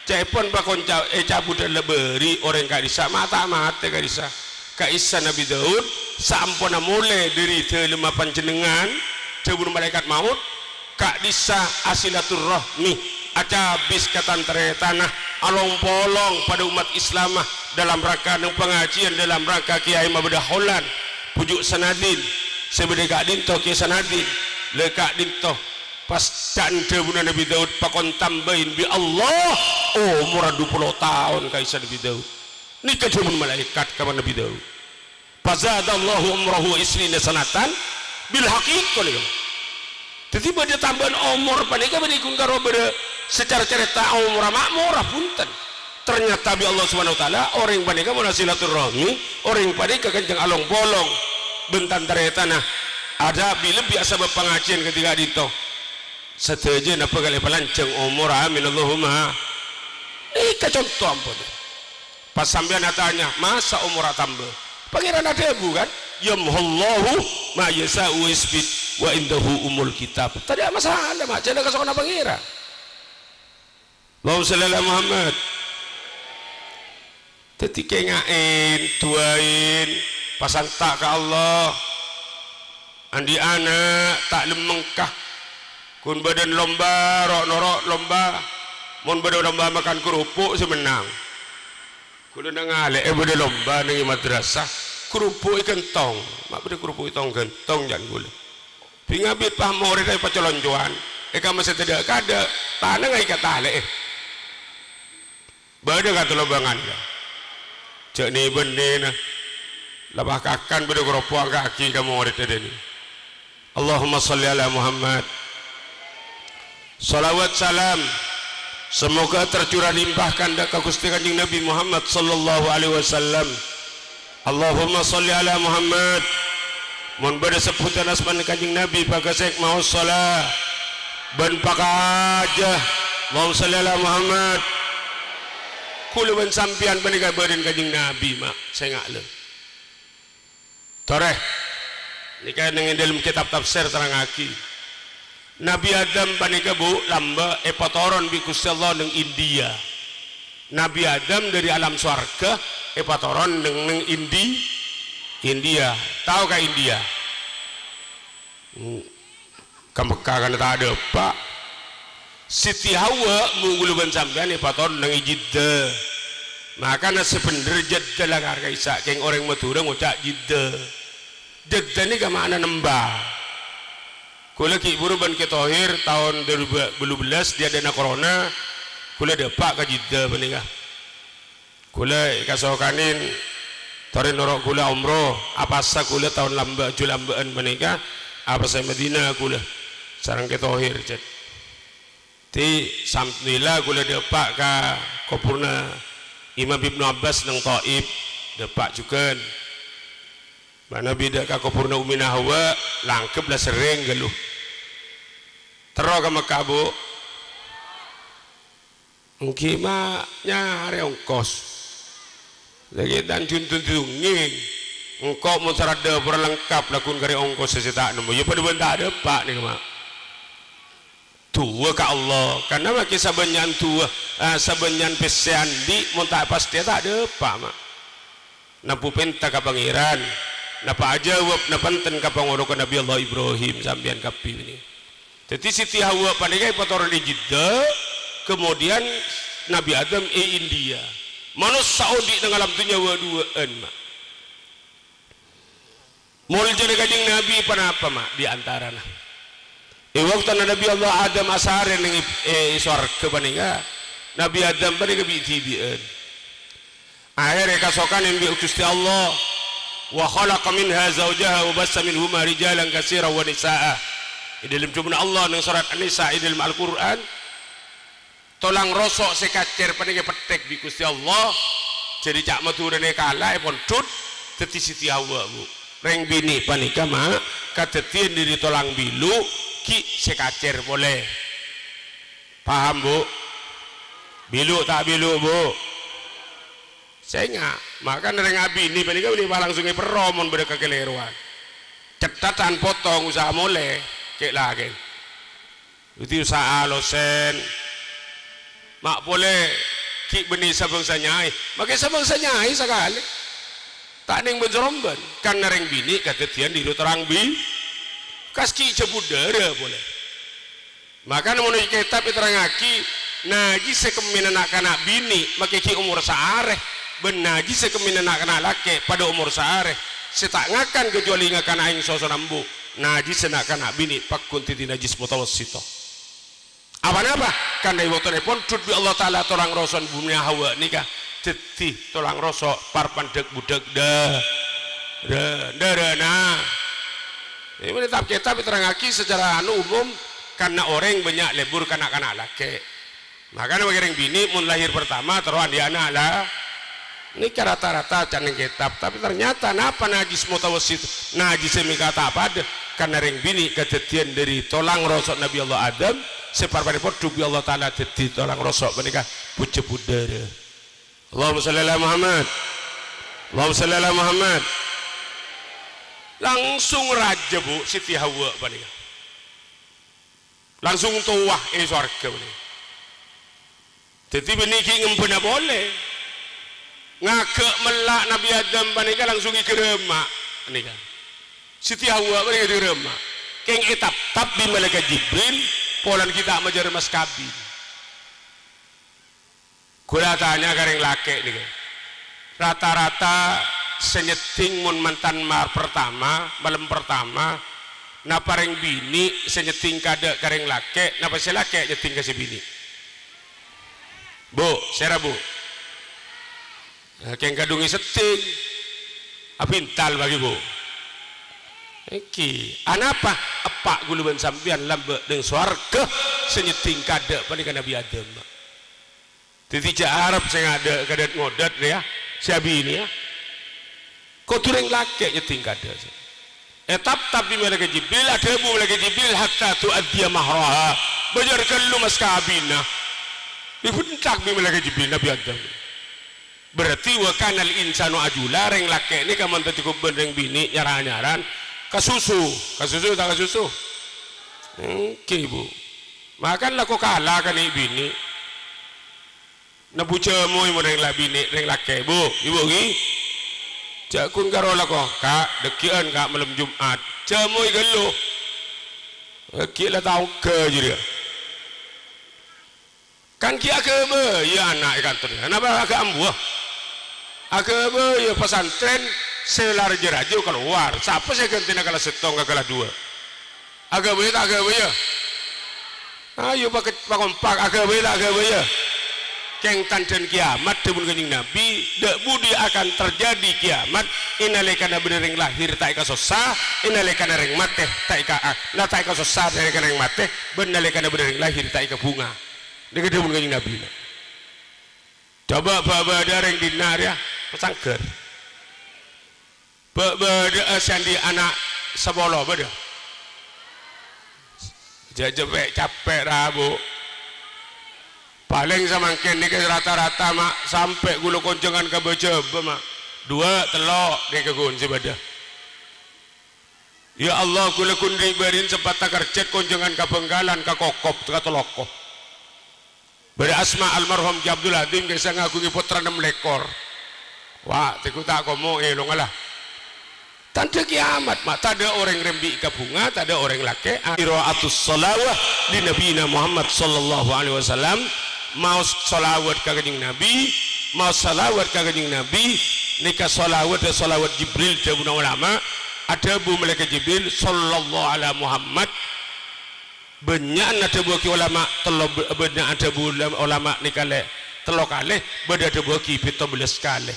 "Ca'èpon pakon ca-, ècabudhâ la-, bâri' orèng ka'dhissa', ma' ta' matè ka'dhissa'." Ka'issa Nabbhi Daud, saamponna molè dâri dâlemma panjhennengngan, dhâbuna malaèkat maot, ka'dhissa asilaturrahmi, acabis ka tan-tarètanna, along-polong padâ ommat Islamma dalam rangka neng pangajiyân dalam rangka Kèyaè mabâdâ holan, bhuju' Sanadin, sè bâdâ ka'dinto Kèyaè Sanadin, la ka'dinto. Pas ca'na dhâbuna Nabbhi Daud, "Pakon tambâi bi' Allah omorra dupolo taon," ka'issa Nabbhi Daud. Nèka dhâbuna malaèkat ka Nabbhi Daud. "Fazadallahu umrahu isrina sanatan," bil haqiqah nèka. Dhâddhi bâdâ tambâ'ân omor panèka bânnè ghun karo bâdâ sacara carèta omorra ma' mora bhunten. Ternyata bi' Allah Subhanahu wa Ta'ala orèng panèka molaè silaturrahmi, orèng panèka ghânjhâng along-polong bân tan-tarètanna. Adâ' bi-, lebbi asabâb pangajiyân ghânèka ka'dinto. Sadhâjâna bhâkal èpalanjhâng omorra, amin Allahumma. Nèka conto ampon. Pas sampèyan atanya, "Masa omorra tambâ?" Pangèran adhâbu, kan, "Yamhullahu ma yasa'u wa yusbit." Wa indahu ummul kitab. Tadâ' masalah, ma' jhâ' la kasokanna Pangèran. Allahumma shalli ala Muhammad. Dhâddhi kènga'è, du'aè, pasanta' ka Allah. Andi' ana' ta' lemmengka. Ghun bâdâna lomba, ro'-noro' lomba. Mon bâdâ lomba makan kerupuk sè mennang. Kaulâ nangalè'è bâdâ lomba neng è madrasah, kerupuk è ghântong. Ma' bâdâ kerupuk è tong-ghântong, can kaulâ. Bingabit pas morèdda èpacoloncowan, è kamma sè tadâ'-kadâ', tanangnga èkatalè'è. Bâdâ ka'dinto lomba ngala'. Jhâ' nè-bânnèna. La pas kakan bâdâ kerupuk angka'aghi ka morèdda dâ' nèka. Allahumma shalli ala Muhammad. Shalawat salam semoga tercurah limpahkan dâ' ka Ghustè Kanjeng Nabi Muhammad sallallahu alaihi wasallam. Allahumma shalli ala Muhammad. Mon bâdâ sebbhudhân asmana Kanjeng Nabi, paghâsèk maos shala bân pakajâ. Allahumma shalli ala Muhammad. Kaulâ bân sampèyan panèka bâdhân Kanjeng Nabi, ma', sènga' lè. Torè. Nèka neng è dâlem kètab tafsir terrangaghi. Nabi Adam panèka, Bu, lambâ' èpatoron bi' Ghustè Allah neng India. Nabi Adam dâri alam sowarghâ èpatoron neng, neng Indi-, India. Tao ka India? Hmm. Ka Mekka kan ta' dâpa'. Siti Hawa, mon kaulâ bân sampèyan èpatoron neng Jeddah. Makana sè bhendher Jeddah la kar ka'issa', kèng orèng Madhurâ ngoca' Jeddah. Jeddah nèka ma'nana embâ. Kaulâ ghi' bhuru bân Kè Thohir taon dua ribu dua belas, dhi-adâ'na corona, kaulâ dâpa' ka Jeddah panèka. Kaulâ èkasokanè torè noro' kaulâ omroh, apasa kaulâ taon lambâ', jhâ' lambâ'ân panèka, apasa è Madinah kaulâ sareng Kè Thohir, cèt. Dhi, alhamdulillah, kaulâ dâpa' ka koburna Imam Ibnu Abbas neng Thaif, dâpa' jhughân. Manabi dâ' ka koburna Ummina Hawa, la anggep la serrèng ghâllu. Terro ka Mekka, Bu. Èngghi, ma' nyarè ongkos. Lagi dan jun-, jun-, jungin. Engko' mon sarat dâpora lengkap, laghun karè ongkos sè ta' nemmo. Yâ padâ bân ta' dâpa' nèka, ma'. Du'a ka Allah. Karna maskè sabânnya'an du'a, eh, sabânnya'an pèssè andi', mon ta' pastè ta' dâpa', ma'. Nabbu pènta ka Pangèran, napa ajâwâb, napa enten ka pangoloka Nabi Allah Ibrahim, sampèyan kabbhi nèka. Dhâddhi Siti Hawa panèka èpatoron è Jeddah, kemudian Nabi Adam è India. Manossa odi' neng alam dhunnya wâ'-duwâ'ân, ma'. Moljâna Kanjeng Nabi ponapa, ma'? Di antarana. È bâktona Nabi Allah Adam asarè neng è, è sowarghâ panèka, Nabi Adam panèka bi'-dhibi'ân. Ahèrra èkasokanè bi' Ghustè Allah, "Wa khalaqa minha zawjaha wa bassa minhuma rijalan katsiran wa nisa'a." È dâlem dhâbuna Allah neng sorat An-Nisa è dâlem Al-Qur'an, tolang roso' sè kacèr panèka èpettèk bi' Ghustè Allah, jârèya ca' Madhurâna èkala, èpondhut, dhâddhi Siti Hawa, Bu. Rèng binè' panèka, ma', kadhâddhiyân dâri tolang bilu', ghi' sè kacèr polè. Paham, Bu? Bilu' ta' bilu', Bu? Sènga', makana rèng abinè panèka bânnè pas langsung èperro mon bâdâ kakalèrowan. Cètthatan potong, usaha molè, kè'-lakè'. Dhâddhi usaha alosèn. Ma' polè ghi' bânnè sabângsa nyaè. Maskè sabângsa nyaè sakalè. Ta' nèng bân-sarombân. Karna rèng binè' kadhâddhiyân dhiru torang bi-, kas ghi' jhâbhut dârâ polè. Makana mon è kètab èterrangaghi, najis sè kemmèna na'-kana' binè' maskè ghi' omor saarè, bân najis sè kemmèna na'-kana' lakè' padâ omor saarè, sè ta' ngakan kajhâbhâli ngakan aèng sosona embu', najis sè na'-kana' binè' pagghun dhâddhi najis mutawassithah. Apa-napa, karna è bâktona èpondhut bi' Allah Ta'ala tolang roso'na Ummina Hawa nèka dhâddhi tolang roso' par pandhâk-budhâk dâ-, dâ-, dârâna. Nèka mon è kètab èterrangaghi sacara anu umum, karna orèng bânnya' lebur ka na'-kana' lakè'. Makana maskè rèng binè' mon lahir pertama terro andi' ana' la-, nèka rata-rata ca' nèng kètab, tapè ternyata napa najis mutawassit, najis sè mèka ta' padâ, karna rèng binè' kadhâddhiyân dâri tolang roso' Nabi Allah Adam, sè par-, parèpodhu bi' Allah Ta'ala dhâddhi tolang roso' panèka pojhâ budhârâ. Allahumma shalli ala Muhammad. Allahumma shalli ala Muhammad. Langsung rajâ, Bu, Siti Hawa panèka. Langsung towa è sowarghâ panèka. Dhâddhi binè' ghi' ngembhâna polè. Ngaghâ' mella' Nabbhi Adam panèka langsung èghârâmma' panèka. Siti Hawa panèka èghârâmma'. Kèng ètaptap bi' Malaèkat Jibril, polana ghi' ta' majâr mas kabin. Ghulâ atanya ka rèng lakè' nèka. Rata-rata sè nyèddhing mon mantan mar-, pertama, malem pertama, napa rèng binè' sè nyèddhing kaadâ' ka rèng lakè', napa sè lakè' nyèddhing ka sè binè'? Bu, sèra, Bu? Eh, kèng kadhungè sèddhing. Abintal bagi, Bu. Èngghi, anapa? Eppa' ghulâ bân sampèyan lambâ' neng sowarghâ sè nyèddhing kaadâ' panèka Nabbhi Adam. Dhâddhi jhâ' arep sè ngadâ', kadât-ngodât rèya, sè abinèya. Kodhu rèng lakè' nyèddhing kaadâ'. Ètaptap bi' Malaèkat Jibril, adhâbu Malaèkat Jibril, "Hatta tu'addiya mahraha." Bâjâr ghâllu mas kabinna. Èbhunthak bi' Malaèkat Jibril, Nabbhi Adam. Berarti wa kanal insanu ajula, rèng lakè' nèka mon dhâddhi ghubân rèng binè' nyar-anyaran, kasusu. Kasusu ta' kasusu? Èngghi, Bu. Makan lako kala ka nè' binè'. Nebbhu jhâmoy mon rèng la-, binè', rèng lakè', Bu. Ibu, ghi? Jhâ' ghun karo lako, "Ka', dhâggi'ân, Ka', malem Jum'at." Jhâmoy ghâllu. Dhâggi' la ta' ongghâ jârèya. Kan ghi' aghâbâyâ ana' è kantor. Napa aghâ' ambuwâ? Aghâbâyâ pesantren sè la rajâ-rajâ kalowar. Sapa sè ghântèna kelas sèttong ka kelas dua? Aghâbâyâ ta' aghâbâyâ? Ayo pake-, pakompak, aghâbâyâ ta' aghâbâyâ? Kèng tandhâna kiamat, dhâbuna Kanjeng Nabbhi, dâ' budi akan terjadi kiamat, è nalèkana bâdâ rèng lahir ta' èkasossa, è nalèkana rèng matè ta' èka-, ah, na ta' èkasossa nalèkana rèng matè, bân nalèkana bâdâ rèng lahir ta' èkabhunga. Nèka dhâbuna Kanjeng Nabbhi. Coba bâ-, bâdâ rèng dinna' rèya, pasangghâr. Bâ-, bâdâ'â sè andi' ana' sapolo, bâdâ? Jhâ', jhâ' pè' capè' ra, Bu. Palèng samangkèn nèka rata-rata, ma', sampè' ghulâ konjhângan ka Bajâbâ, ma'. Duwâ', tello' nèka ghun sè bâdâ. Ya Allah, ghulâ ghun ri'-bâri'na sempat takerjhât konjhângan ka Bhângkalan, ka Kokop, ka Teloko. Bâdâ asma almarhum Ki Abdul Adzim, kèsa ngaghungè pottra nem lèkor. Wa', tèko ta' komo, eh, lo ngala. Tandhâ kiamat, ma', tadâ' orèng rèmbi' kabhunga, tadâ' orèng lakè'. Qira'atus shalawat li Nabiyina Muhammad sallallahu alaihi wasallam. Maos shalawat ka Kanjeng Nabi, maos shalawat ka Kanjeng Nabi, nèka shalawat, shalawat Jibril, dhâbuna ulama. Adhâbu Malaèkat Jibril, "Shallallahu ala Muhammad." Bânnya'na adhâbuwâghi ulama tello, bânnya'na adhâbu ulama, ulama nèka lè-, tello kalè, bâdâ adhâbuwâghi pètto bellâs kalè.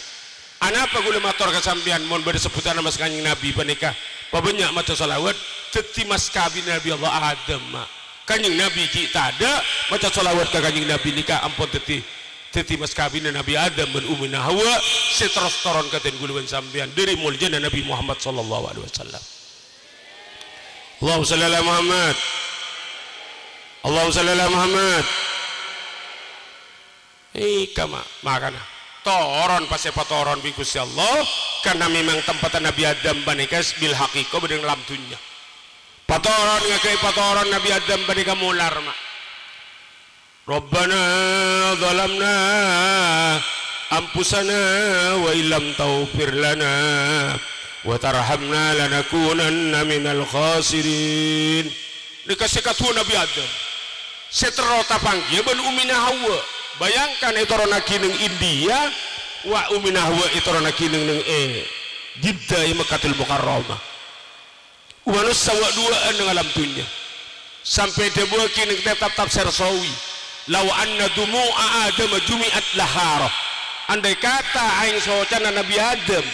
Anapa ghulâ mator ka sampèyan mon bâdâ sebbhutanna mas Kanjeng Nabi panèka? Pabânnya' maca shalawat, dhâddhi mas kabinna Nabi Allah Adam, ma'. Kanjeng Nabi ghi' tadâ', maca shalawat ka Kanjeng Nabi nèka ampon dhâddhi, dhâddhi mas kabinna Nabi Adam bân Ummina Hawa, sè terros toron ka dhân ghulâ bân sampèyan dhâri moljâna Nabi Muhammad sallallahu alaihi wasallam. Allahumma shalli ala Muhammad. Allahumma shalli ala Muhammad. Èka, ma-, makana. Toron pas èpatoron bi' Ghustè Allah, karna memang tempatta Nabi Adam panèka bil haqiqah bâdâ neng alam dhunnya. Patoron ngaghâi patoron Nabi Adam panèka molar, ma'. Rabbana zalamna anfusana wa illam taghfir lana wa tarhamna lanakunanna minal khasirin. Nèka sè kadhuwâ Nabi Adam. Sè terro tapanggiyâ bân Ummina Hawa. Bayangkan ètoronnaghi neng India, wa Ummina Hawa ètoronnaghi neng, neng è Jeddah è Mekkatul Mukarramah. Manossa wa-, duwâ'ân neng alam dhunnya. Sampè' èdhâbuwâghi neng tèp-, tap-, tafsir Sawi, "Lau anna dumu'a Adama jumi'at lahara." Andai kata aèng socana Nabi Adam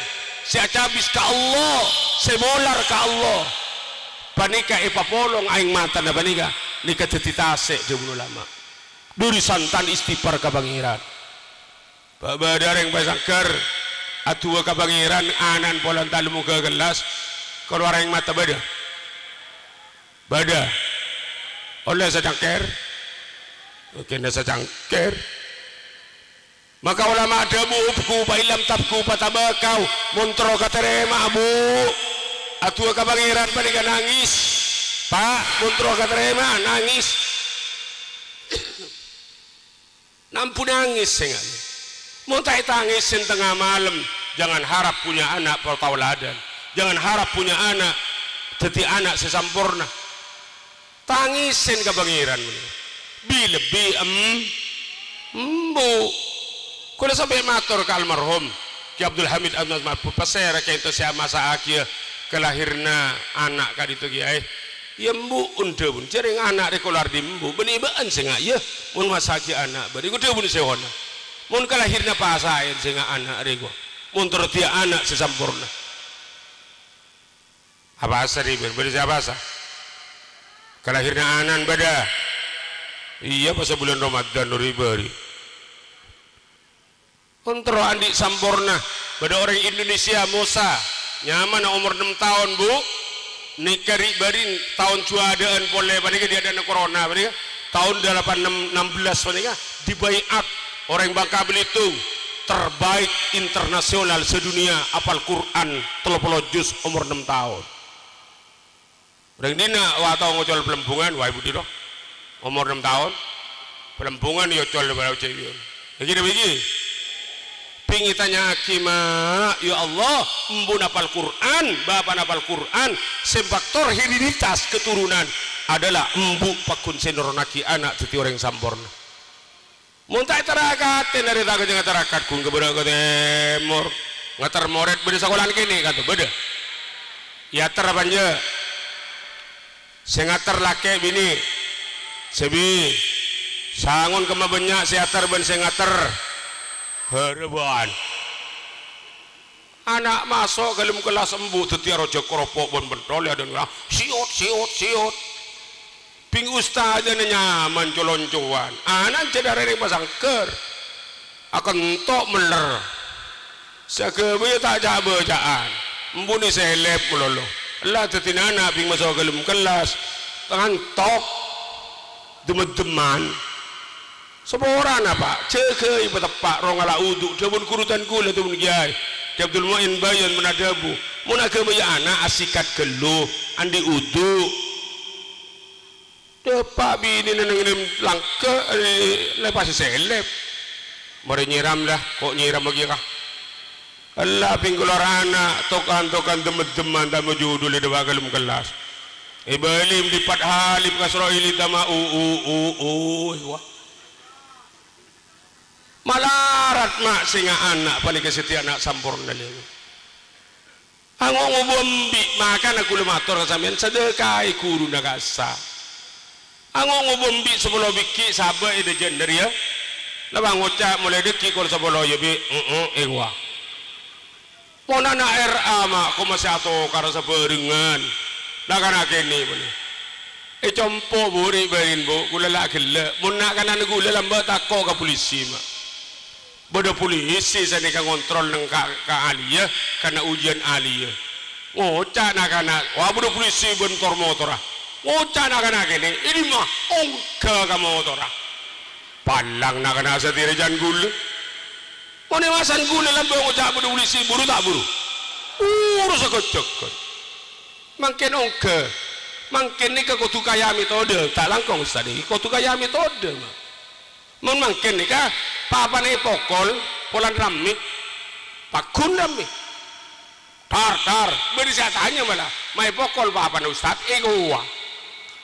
sè acabis ka Allah, sè molar ka Allah, panèka èpapolong aèng matana panèka, nèka dhâddhi tasè', dhâbuna ulama. Dhâri santan istighfar ka Pangèran. Bâ-, bâdâ rèng pasangghâr adu'a ka Pangèran, ana'na polana ta' lemmo ghâ-, kellas, kalowar aèng mata bâdâ? Bâdâ. Ollè sacangkèr? Kèna sacangkèr. Maka ulama adhâbu, "Ubku, fa illam tabku, fatabakau." Mon terro katarèma'a, Bu. Adu'a ka Pangèran panèka nangès. Pa', mon terro katarèma, nangès. Nambu nangès sènga'. Mon ta' ètangèsè tengnga malem, jangan harap punya anak bertauladan. Jangan harap punya anak dhâddhi ana' sè samporna. Tangèsè ka Pangèran. Bi-, lebbi em-, embu'. Kaulâ sampè' mator ka almarhum Kè Abdul Hamid Ahmad Mahfud, pasèra kènto sè amassa'aghiyâ kalahèrra ana' ka'dinto kèyaè. Yâ embu'en dhâbuna, jhâreng ana' rèya kaluar dâri embu', bânnè bâ'ân sènga' yâ, mon massa'aghi ana' bâri', engko' dhâbuna sèhona. Mon kalahèrra pasaèn sènga' ana' rèya, mon terro dhâddhiyâ ana' sè samporna. Apasa rèya bâri', bâri' sè apasa? Kalahèrra ana'na bâdâ. Iyâ, pas bulân Ramadan rèya bâri'. Mon terro andi' samporna, bâdâ orèng Indonesia, Mosa, nyamana omor ennem taon, Bu. Nèka rèya bâri' taon juwâdâ'ân polè panèka, dâ' adâ'na corona panèka, taon delapan enam, enam belas panèka, dibai'at orèng Bangka Belitung, terbaik internasional sedunia, apal Quran tello polo juz, omor ennem taon. Orèng dinna' wa tao ngocol Pelembungan, wa è budi, do. Omor ennem taon. Pelembungan èocol bârâ cè' biyân. Èngghi napa èngghi? Pèngèn ètanya'aghi, ma', ya Allah, embu'na apal Quran, bapa'na apal Quran, sè faktor hereditas keturunan adalah embu' pagghun sè noro'aghi ana' dhâddhi orèng samporna. Mon ta' ètarakat, narè ta' kèjhâ' ngatarakat, ghun ka bârâ' ka tèmor. Ngater morèd bâdâ sakolaan kènè', kanto bâdâ. Èyater apa enjâ'? Sè ngater lakè' binè'. Sè bi-, sangon kemma bânnya' sè èyater bân sè ngater. Harabân. Ana' maso' ka dâlem kellas embu' dhâddhi arojâk koropok bân pentol, ya, dan, "Siot, siot, siot." Bing ustadzana nyaman co-loncowan. Ana' jhâ' dârâ rèng pasangghâr. Akento' meller. Sè aghâbâyâ ta' ca'-bâca'an. Embu'na selep malolo. Ella dhâddhina ana' bing maso' ka dâlem kellas. Ngantok. Dem-, demman. Saporana, Pa', jâgâi pateppa' rongalla udu', dhâbuna ghuru tan kaulâ, dhâbuna kèyaè Kè Abdul Mu'in Bayan, mon adhâbu, mon aghâbâyâ ana', assikat ghâllu, andi' udu'. Dâpa' binèna neng-enneng langghâ, eh, lèpasè selep. Marè nyèram, la, ko' nyèram kèya, ka. Ella bing kalowar ana', tokan-tokan dem-, demman ta' majudul è dâpa' ka dâlem kellas. È bâli mèlèpat halip kasro ili tama u, u, u, u, wah. Malarat, ma', sènga' ana' panèka sè dhâddhi ana' samporna, lè. Ango' ngobu embi', makana kaulâ mator ka sampèyan, sadhâkaè ghuruna kassa'. Ango' ngobu embi' sapolo bigghi' sabâ' è dâjâna rèya. La bâ' ngoca' molaè dâggi' kol sapolo yâ, Bi'? Heeh, èkowa. Mon ana' R A, ma', koma sè atokara sabhârengngan. Na'-kana' kènè', bânnè. È compo', Bu, rè'-bâri'na, Bu, kaulâ la ghellâ'. Mon na'-kana'na kaulâ lambâ' tako' ka polisi, ma'. Bâdâ polisi sanèka ngontrol neng ka, ka aliyâ, kana' ujian aliyâ. Ngoca' na'-kana', "Wah, bâdâ polisi bân tor-motorra." Ngoca' na'-kana' kènè', "È dimma?" Ongghâ ka motorra. Palang na'-kana' satèya rècan kaulâ. Mon è masan kaulâ lambâ' ngoca' bâdâ polisi, buru ta' buru? Buru sagâjâghân. Mangkèn ongghâ. Mangkèn nèka kodhu kaya metode, ta' langkong Ustaz nèka, kodhu kaya metode, ma'. Mon mangkèn nèka, pa-apana èpokol, polana rammè. Pagghun rammè. Tar, tar, bâdâ sè atanya mala, "Ma' èpokol pa-apana Ustaz?" Èkowa.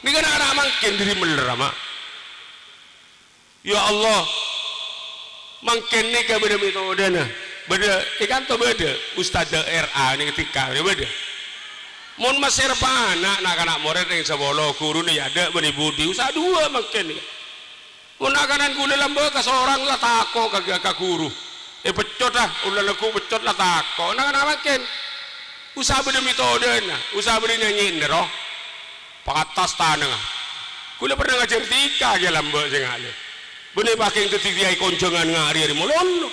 Nèka na'-kana' mangkèn dâri mellerra, ma'. Ya Allah, mangkèn nèka bâdâ metodena. Bâdâ, è kanto bâdâ, ustadz R A nèka dhika, bâdâ. Mon massèra pa ana', na'-kana' morèd rèng sapolo, ghuruna è adâ' bân è budi, usaha duwâ' mangkèn nèka. Mon na'-kana' kaulâ lambâ' kasorang la tako' ka, ka, ka ghuru. Èpeccot, ah, ulâ lagghu' peccot la tako'. Na'-kana' mangkèn. Usaha bâdâ metodena, usaha bâdâ nyanyèna, ro. Patas tanangnga. Kaulâ pernah ngajhâr dhika kèya lambâ' sè ngalè. Bânnè pakèng dhâddhi kèyaè konjhângan ngari-ari malolo.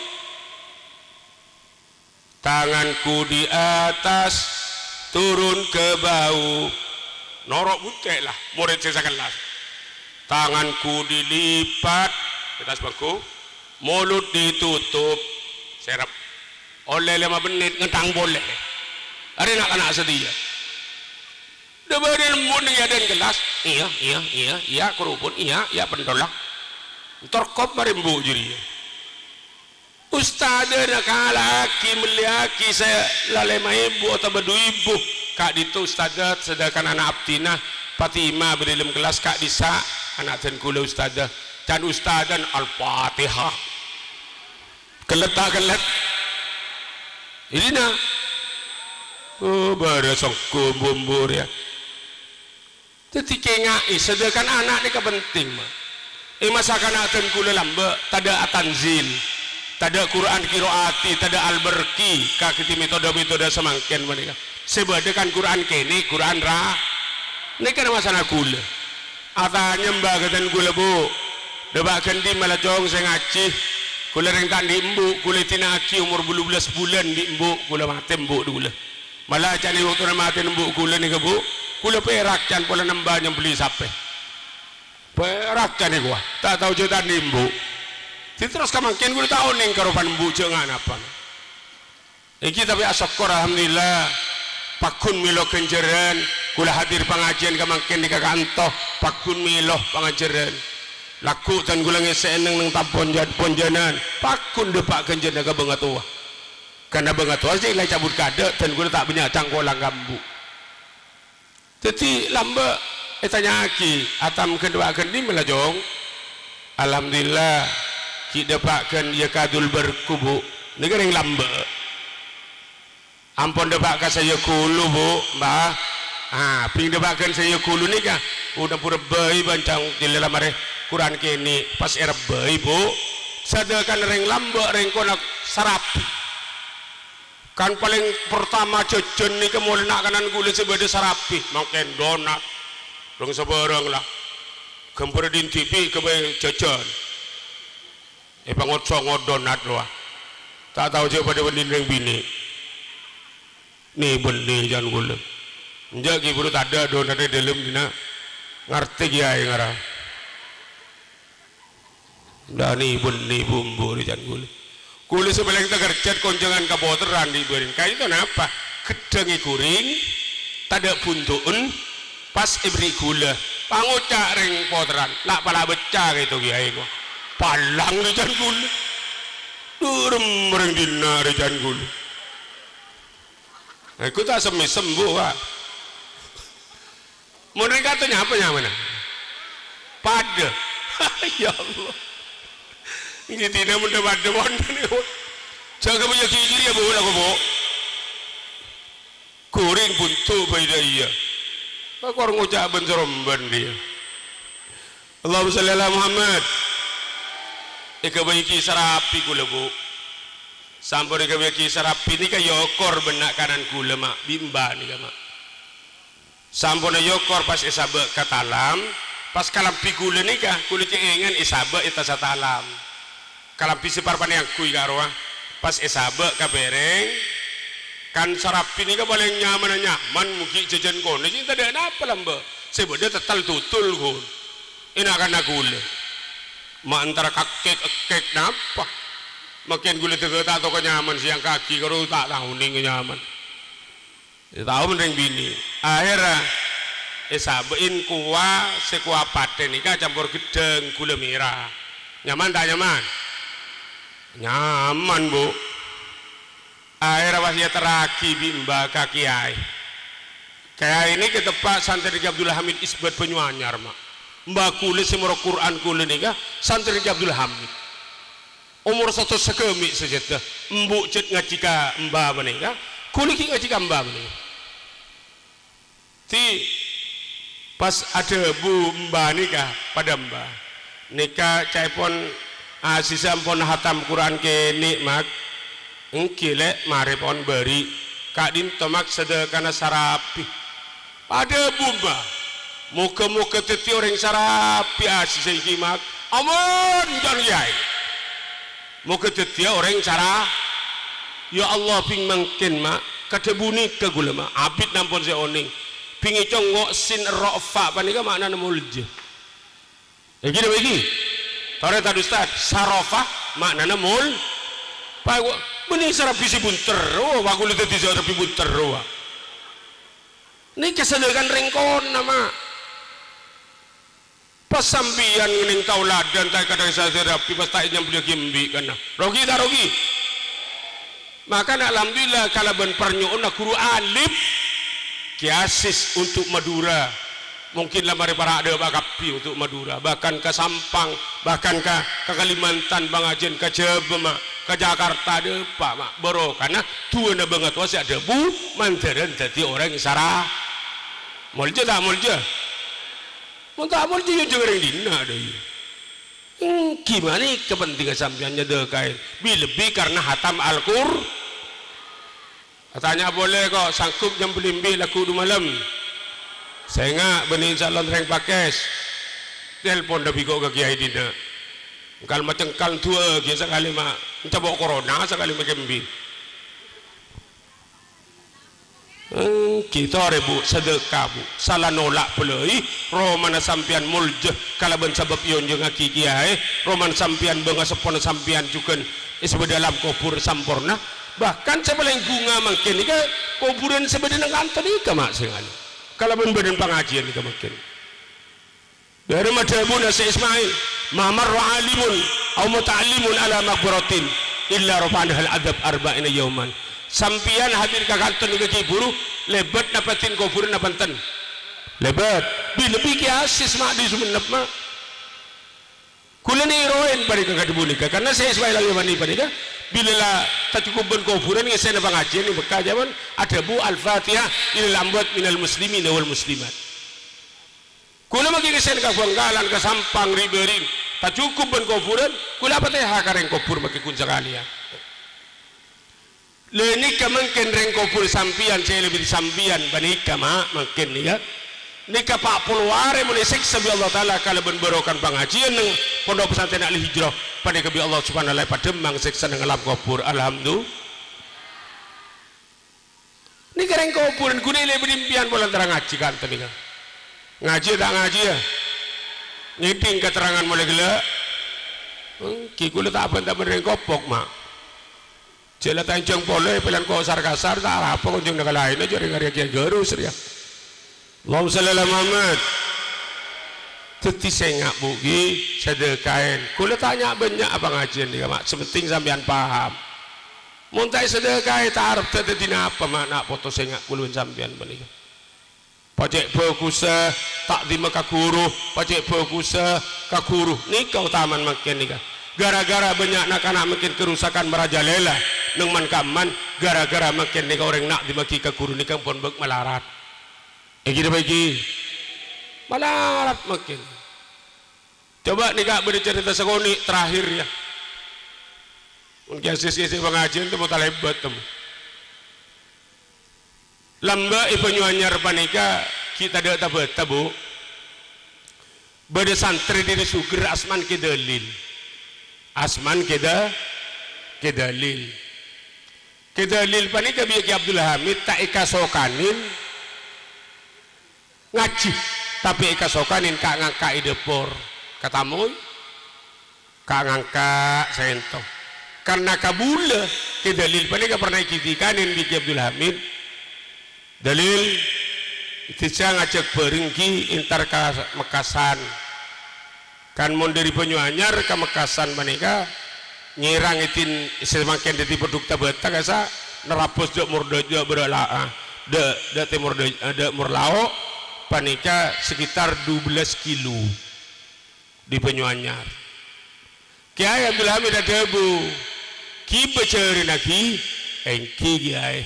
Tanganku di atas, turun ke bawah. Noro' buntè' la, morèd sè sakellas. Tanganku dilipat, di atas bengku. Mulut ditutup, serep. Ollè lèma mennit, ngèntang polè. Arè na'-kana' satèya. Dhâbâna embu' neng è adâ'na kellas. Iyâ, iyâ, iyâ, iyâ, kerubuk, iyâ, iyâ, pentol la. Entar kop marè embu' jârèya. Ustadzana kala'aghi, mellèyaghi sè la lèma èbu otabâ du èbu. Ka'dinto ustadzah, sedangkan ana' abdhina Fatimah bâdâ è dâlem kellas ka'dissa', ana' dân kaulâ ustadzah. Can ustadzan Al-Fatihah. Kellet ta' kellet? Iyâ, na. Oh, bârâ songko bumbu rèya. Dhâddhi kènga'è, sedangkan ana' nèka penting, ma'. È masa kana' dân kaulâ lambâ', tadâ' atanzil, tadâ' Qur'an qira'ati, tadâ' al-barqi, kakè metode-metode samangkèn panèka. Sè bâdâ kan Qur'an kènè', Qur'an ra-, nèka masana kaulâ. Atanya mbâ ka dân kaulâ, Bu. Dhâpa' ghândhi mala cong sè ngajhi. Kaulâ rèng ta' andi' embu', kaulâ èdina'aghi omor bâllu bellâs bulân andi' embu', kaulâ matè embu' kaulâ. Mala can è bâktona matèna embu' kaulâ nèka, Bu, kaulâ pèrak can pola nambâ nyembelli sapè. Pèrak can nèka, wa. Ta' tao jhâ' ta' andi' embu'. Dhâddhi terros kamangkèn kaulâ ta' onèng ka ropana embu' jhâ' nga' napa. Èngghi tapè asokkor, alhamdulillah. Pagghun mèlo ghânjhârân, kaulâ hadir pangajiyân kamangkèn nèka ka'anto, pagghun mèlo pangajiyân. Lagghu' dân kaulâ ngèssè'è neng-neng tampon jan-, ponjhânan, pagghun dhâpa' ghânjhârânna ka bângatowa. Karna bângatowa sè la ècabut kaadâ', dân kaulâ ta' bânnya' cangkolang ka embu'. Dhâddhi lambâ' ètanya'aghi, "Atam ghân dhâpa' ghândhi mèla, Cong?" "Alhamdulillah, ghi' dhâpa' ghân iyâ kadul bârghu, Bu." Nèka rèng lambâ'. "Ampon dhâpa' ka Sayaghulu, Bu, Mbah." "Ah, bhing dhâpa' ghân Sayaghulu nèka, udah pura bhâi bân cang jellella marè Qur'an kènè', pas èrebbhâi, Bu." Sadhâkana rèng lambâ' rèng kona sarabi. Kan palèng pertama jhâjhân nèka molaè na'-kana'na kaulâ sè bâdâ sarabi, mangkèn donat, bhâng-sabhârâng la. Ghâmbhâr dhin dhibi' ghâbây jhâjhân. Èpangot-songot donat rowa. Ta' tao jhâ' padâ bânnè rèng binè'. Nè-bânnè can kaulâ. Enjâ' ghi' buru tadâ' donat è dâlem dinna'. Ngartè kèyaè ngara. Dâ' nè-bânnè bumbu rè can kaulâ. Kaulâ sè palèng takerjhât konjhângan ka pottrana dhi' bârâ'. Ka'dinto napa? Ghedhâng èghuring, tadâ' bundu'en, pas èberri' ghulâ. Pangoca' rèng pottrana, "La'-pala' becca' kèto kèyaè, ko." Palang rè can kaulâ. Durem rèng dinna' rè can kaulâ. Èko ta' semmè sembu, Pak. Mon rèng ka'dinto nyapa nyamana? Padâ. Ya Allah. Ngghi dinna' mon padâ wonten. Jhâ' kabâjâ ghighir ya, Bu, la, Bu. Ghuring buntu bhâi dâ' iyâ. Pakor ngoca' bân-sarombân dhiyâ. Allahumma shalli ala Muhammad. Èghâbâyaghi sarabi kaulâ, Bu. Sampon èghâbâyaghi sarabi nèka èokor bân na'-kana'na kaulâ, Ma', bi' emba nèka, Ma'. Samponna èokor pas èsabâ' ka talam, pas kalambhi kaulâ nèka, kaulâ cè' èngan èsabâ' è tassa talam. Kalambhi sè par-panèka èangghuy ka'rowa, pas èsabâ' ka pèrèng, kan sarabi nèka palèng nyamana nyaman, mon ghi' jhâjhân konè, cè' tadâ' napa lambâ', sè bâdâ tèttèl dudul, ghun. Èna'-kana' kaulâ. Ma' èntara kakkèk-èkkèk napa? Mangkèn kaulâ dâgghâ' ta' toko nyaman, sèyang kaghi karo ta' tao nèng nyaman. Tao mon rèng binè'. Ahèrra èsabâ'in kowa sè kowa pathè nèka campor ghedhâng ghulâ mèra. Nyaman ta' nyaman? Nyaman, Bu. Ahèrra pas èyaterraghi bi' emba ka kèyaè. Kèyaè nèka teppa' santrè Kè Abdul Hamid Isbat Banyuanyar, Ma'. Emba ghulâ sè moro Qur'an ghulâ nèka santrè Kè Abdul Hamid. Omor satos sagâmè' sajâdâ, embu' jhât ngajhi ka emba panèka, ghulâ ghi' ngajhi ka emba panèka. Dhi, pas adhâbu emba nèka, padâ emba. Nèka ca'èpon Aziza ampon hatam Qur'an kènè', Mak. Èngghi, Lè', marè pon bâri'. Ka'dinto, Mak, sadhâkana sarabi. Padâ bumba. Moghâ-moghâ dhâddhi orèng sarabi Aziza èngghi, Mak. Amin, can kèyaè. Moghâ dhâddhiyâ orèng sara-, Ya Allah, bhing mangkèn, Ma', kadhâbu nèka ghulâ, Ma', abit ampon sè onèng. Bhing ècongngo' sin ro'fa panèka ma'nana molja. Èngghi napa èngghi? Torè ta' Ustad, sarofa ma'nana mol-, pa-, bânnè sarabi sè bunter, oh, wa ghulâ dhâddhi sarabi bunter, wa. Nèka sadhâjâna rèng kona, Ma'. Pas sampèyan ngènèng taoladhân, ta' èkadhâng sadhâjâ rabi, pas ta' ènyambelliyâghi embi' kana. Rogi ta' rogi? Makana alhamdulillah kalabân parnyo'onna ghuru alim, Ki Asis untuk Madura. Mungkin la marè para' dhâpa' kabbhi untuk Madura, bahkan ka Sampang, bahkan ka, ka Kalimantan pangajiyân, ka Jhâbâ, Ma', ka Jakarta dhâpa', Ma'. Barokana du'âna bângatowa sè adhâbu, mandhârân dhâddhi orèng sara. Molja ta' molja? Mon ta' molja, ya jhâ' rèng dinna', dâ iyâ. Ènggi manèka pentingnga sampèyan nyadhâkaè, bi-, lebbi karna hatam Al-Qur-, Atanya polè, ko' sanggup nyambelli embi' lagghu' du malem? Sènga', bânnè insyaallah rèng Pakès. Telpon dâ' bi' ko' ka kiai dinna'. Engkal macengkal du'â ghi sakalè ma' encapo' corona, sakalè makè embi'. Ènggi torè, Bu, sadhâka, Bu. Sala nola' bâlâi, romana sampèyan molja kalabân sabâb èonjhângngaghi kiyaè, romana sampèyan bângaseppona sampèyan jhughân è sè bâdâ alam kobhur samporna. Bahkan sè palèng bhunga mangkèn nèka kobhurân sè bâdâ neng kanto nèka, Ma', sè nganu. Kalabân bâdân pangajiyân nèka mangkèn. Dâri madhâbuna Syekh Ismail, "Ma marra alimun aw muta'allimun ala maqbaratin illa rafa'nahal adzab arba'ina yauman." Sampèyan hadir ka kanto nèka ghi' bhuru, lèbât napa dhin kobhurân napa enten? Lèbât. Bi-, lebbi Ki Asis, Ma', dâri Songennep, Ma'. Kaulâ nèroèn panèka kadhi panèka, karna Syekh Ismail Al-Yamani panèka, bilâ la tacukup bân kobhurân ngèssèna pangajiyân è Mekkah, jhâman adhâbu, "Al-Fatihah ilal amwat minal muslimina wal muslimat." Kaulâ maghi ngèssèna ka Bangkalan, ka Sampang, ri-bâri', tacukup bân kobhurân, kaulâ Fatihah ka rèng kobhur maghi ghun sakalèyan. Lha nèka mangkèn rèng kobhur sampèyan sè èlèbât sampèyan panèka, Ma', mangkèn nèka. Nèka pa' polo arè mon èsèksa bi' Allah Ta'ala kalabân barokana pangajiyân neng Pondok Pesantren Al Hijrah, panèka bi' Allah Subhanahu wa Ta'ala èpadhemmang sèksana neng alam kobhur. Alhamdulillah. Nèka rèng kobhurân ghun èlèbât sampèyan polana terro ngajhi kanto nèka. Ngajhi ta' ngajhi, ya? Ngèdhing katerrangan molaè ghellâ'. Ènggi kaulâ ta' abânta bân rèng kopok, Ma'. Jhâ' la ta' ènjhâng polè, pèlèyan ko' sar-kasar, ta' arapa konjhângnga ka laènna, jhâ' rèng arèya Kèyaè Garus rèya. Allahumma shalli ala Muhammad. Dhâddhi sènga', Bu, ghi, sadhâkaèn. Kaulâ ta' nya'-bânnya' pangajiyân nèka, Ma'. Sè pentèng sampèyan paham. Mon ta' èsadhâkaè, ta' arep dhâddhi napa, Ma', na' poto sènga' kaulâ bân sampèyan panèka. Pajhât bhâghussa ta'dhimma ka ghuru, pajhât bhâghussa ka ghuru. Nèka otamana mangkèn nèka. Gara-gara bânnya' na'-kana' mangkèn karosakan marajalela, neng man-kamman, gara-gara mangkèn nèka orèng na'dhimmaghi ka ghuru nèka pon bâk malarat. Ènggi napa ènggi? Malarat mangkèn. Coba nèka bâdâ carèta sakonè' terakhir, ya. Mon Kèyaè Asis ngèssè pangajiyân, temmo talèbât, temmo. Lambâ' è Banyuanyar panèka ghi' tadâ' ta-bâta, Bu. Bâdâ santrè dâri Sogher asmana Kè Dalil. Asmana Kè Da-, Kè Dalil. Kè Dalil panèka bi' Kè Abdul Hamid ta' èkasokanè ngajhi, tapè èkasokanè ka'-ngangka' è dâpor. Katamoy? Ka'-ngangka' saènto. Karna kabulâ, Kè Dalil panèka pernah èghi-dhikanè bi' Kè Abdul Hamid. "Dalil, dhisa ngajhâk bhâreng ghi entar ka Mekkasan." Kan mon dâri Banyuanyar ka Mekkasan panèka, ngèrang èdin sè mangkèn dhâddhi pendhuk ta-bâta ka'issa' nerabos dâ' Mor-, dâ', dâ' Mor-, la-, ah, dâ', dâ' Tèmor, dâ', dâ' Mor Lao', panèka sekitar dua belas kilo dâri Banyuanyar. Kèyaè Abdul Hamid adhâbu, "Ghibâ jhârânna ghi?" "Ènggi, Kèyaè."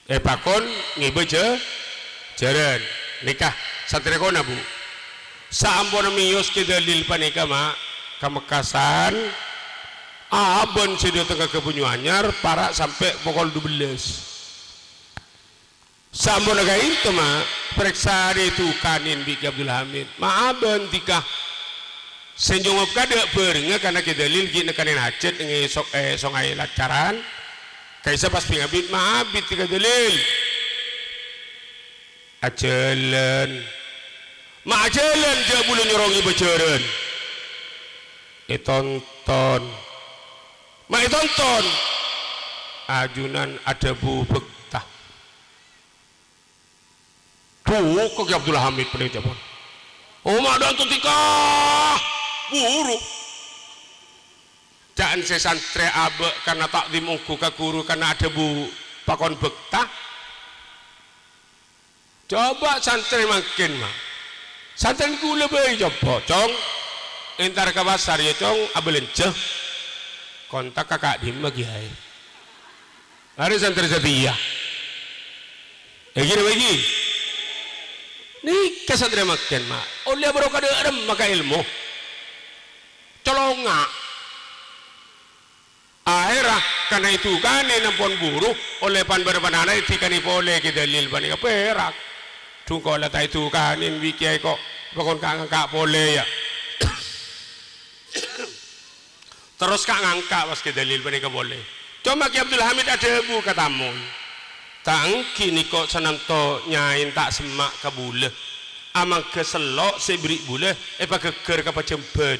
Èpakon ngibâ jhâ-, jhârân. Nèka, santrè kona, Bu. Saamponna mèyos Kè Dalil panèka, Ma', ka Mekkasan, abân sè dâtengnga ka Banyuanyar para' sampè' pokol dua belas. Saamponna ka'ènto, Ma', parèksanè èdukanè bi' Kè Abdul Hamid. Ma' abân dhika. Sè nyongop kadâ' bhârengnga karna Kè Dalil ghi' nekkanè hajat neng è so-, è Songay Lacaran. Ka'issa' pas bi' ngabit, "Ma' abit, Kè Dalil." "Ajhâlân." "Ma' ajhâlân, jhâ' bulâ nyoro ngibâ jhârân." Ètonton. "Ma' ètonton." Ajunan adhâbu bhâkta. Dhuka Ki Abdul Hamid panèka, pon. Oh, ma' dâ' anto dhika. Buru. Ca'na sè santrè abâ' karna ta'zim ongghu ka ghuru karna adhâbu pakon bhâkta. Coba santrè mangkèn, ma'. Santrè ghulâ bhâi coba, Cong. Entar ka pasar, yâ, Cong, abâlânjhâ. Kontak ka ka'dimma, Kèyaè. Arè santrè satèya. Èngghi napa èngghi? Nèka santrè mangkèn, ma'. Ollè abârokah dâ' remma ka èlmo. Colonga'. Ahèrra, karna èdukanè ampon buru, ollè pan-bârâmpan ana' èdukanè polè Kè Dalil panèka pèrak. Dhung ko' la ta' èdukanè bi' Kèyaè ko', pakon ka'-ngangka' polè, yâ. Terros ka'-ngangka' pas Kè Dalil panèka polè. Coma Kè Abdul Hamid adhâbu ka tamoy, "Ta' èngghi nèko sananto nyaèn ta' semma' ka bulâ. Amangghâ sello' sè èberri' bulâ èpaghâgghâr ka pajhembhân.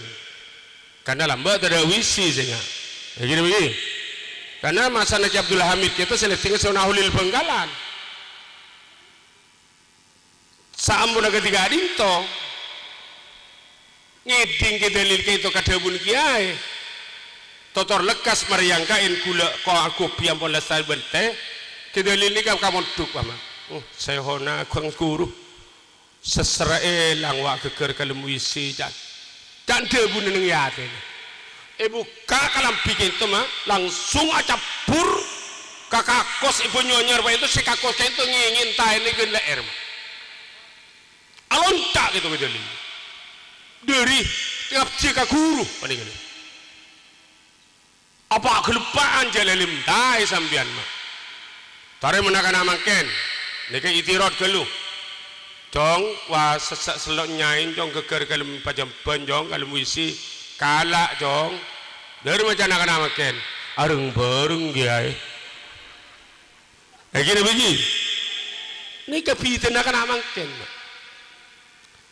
Karna lambâ' tadâ' wisi sènga'." Èngghi napa èngghi? Karna masana Kè Abdul Hamid kèto sè leddhingnga sè Wonahulil Bhângkalan. Saamponna kadhi ka'dinto, ngèdhing Kè Dalil kèto ka dhâbuna Kèyaè. Totor lekkas marè èyangka'è ghulâ ko-, aghobhi ampon lestari bân tè. Kè Dalil nèka kamondhuk, Pama. Oh, sèhona aghâng ghuru. Sèserra èlang wa' ghâgghâr kalem wisi, can. Can dhâbuna neng è atèna. Èbukka' kalambhi kèto, ma, langsung acabbhur ka kakos è bânyu anyar, pa' èto sè kakos kèto ngèngèn taèna ghân lè'èr, ma. Alonca' kèto Kè Dalil. Dhâri ngabdhi ka ghuru, panèka. Apa' ghâleppa'an jhâ' lèlèm taè sampèyan, ma'? Tarèmana kana' mangkèn. Nèka itirot ghâllu. Cong, wa sessa' sello' nyaèn, Cong, ghâgghâr kalem pajhembhân, Cong, kalem wisi. Kala', Cong. Dhâri macana kana' mangkèn. Areng-bhâreng, Kèyaè. Èngghi napa èngghi? Nèka bhidhâna kana' mangkèn, ma'.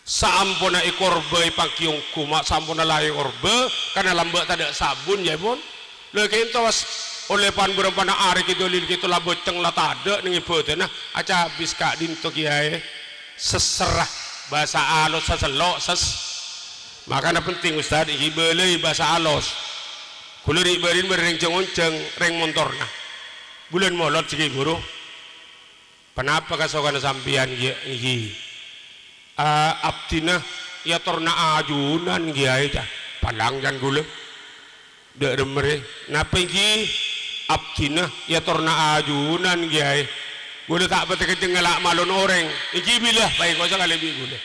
Saamponna èkorbâ èpangghi ongghu, ma', saamponna la èkorbâ, karna lambâ' tadâ' sabun, yâ, èpon. La kènto, was, ollè pan-bârâmpana arè Kè Dalil kèto la bâceng la tadâ' neng è bâdânna, acabis ka'dinto Kèyaè. Sèserra, bhâsa alos sasello', ses-, makana penting, Ustad, èngghi bâlâi bhâsa alos. Ghulâ ri'-bâri'na bâreng jâng-onjâng rèng montorra. Bulân molod sè ghi' buru. Ponapa kasokanna sampèyan, Kèyaè, èngghi? A, abdhina èyatorra ajunan, Kèyaè, ca. Palang, can ghulâ. Dâ' remma rè. Napa èngghi? Abdhina èyatorra ajunan, Kèyaè. Ghulâ ta' patè kènjeng ngala' malon orèng. Èngghi bilâ, paèngo' sakalè bi' ghulâ.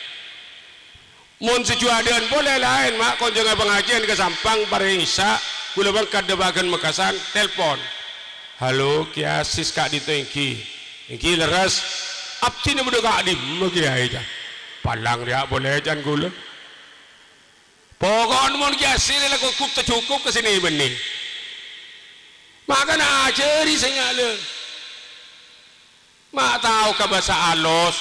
Mon sè juwâdhân polè laèn, ma', konjhângnga pangajiyân ka Sampang, parè Isya, ghulâ mangkat dâpa' ghân Mekkasân, telpon. "Halo, Kè Asis ka'dinto èngghi?" "Èngghi, lerres." "Abdhina bâdâ ka'dimma, Kèyaè, ca?" "Palang rèya polè, can ghulâ." "Poko'en mon Kè Asis la gugup tacukup ka sènè bânnè. Makana ajhâri sè nyala." Ma' tao ka bhâsa alos.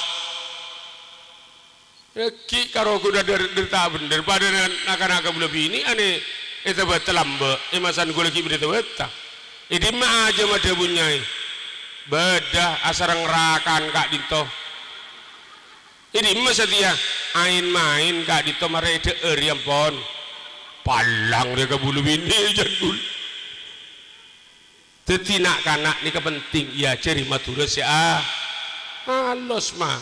Èngghi karo ghulâ dhâr-, dhâr ta' bhendher, padâna na'-kana' kaulâ binè' anè ètabâta lambâ', è masana ghulâ ghi' bâdâ ètabâta. È dimma ajâm adhâbu nyaè? Bâdâ asareng rakan ka'dinto. È dimma satèya? Aèn-maèn ka'dinto marè èdhâ'ârè ampon. Palang rè kaulâ binè', can ghulâ. Dhâddhi na'-kana' nèka penting èajhâri Madhurâ sè a-, alos, ma.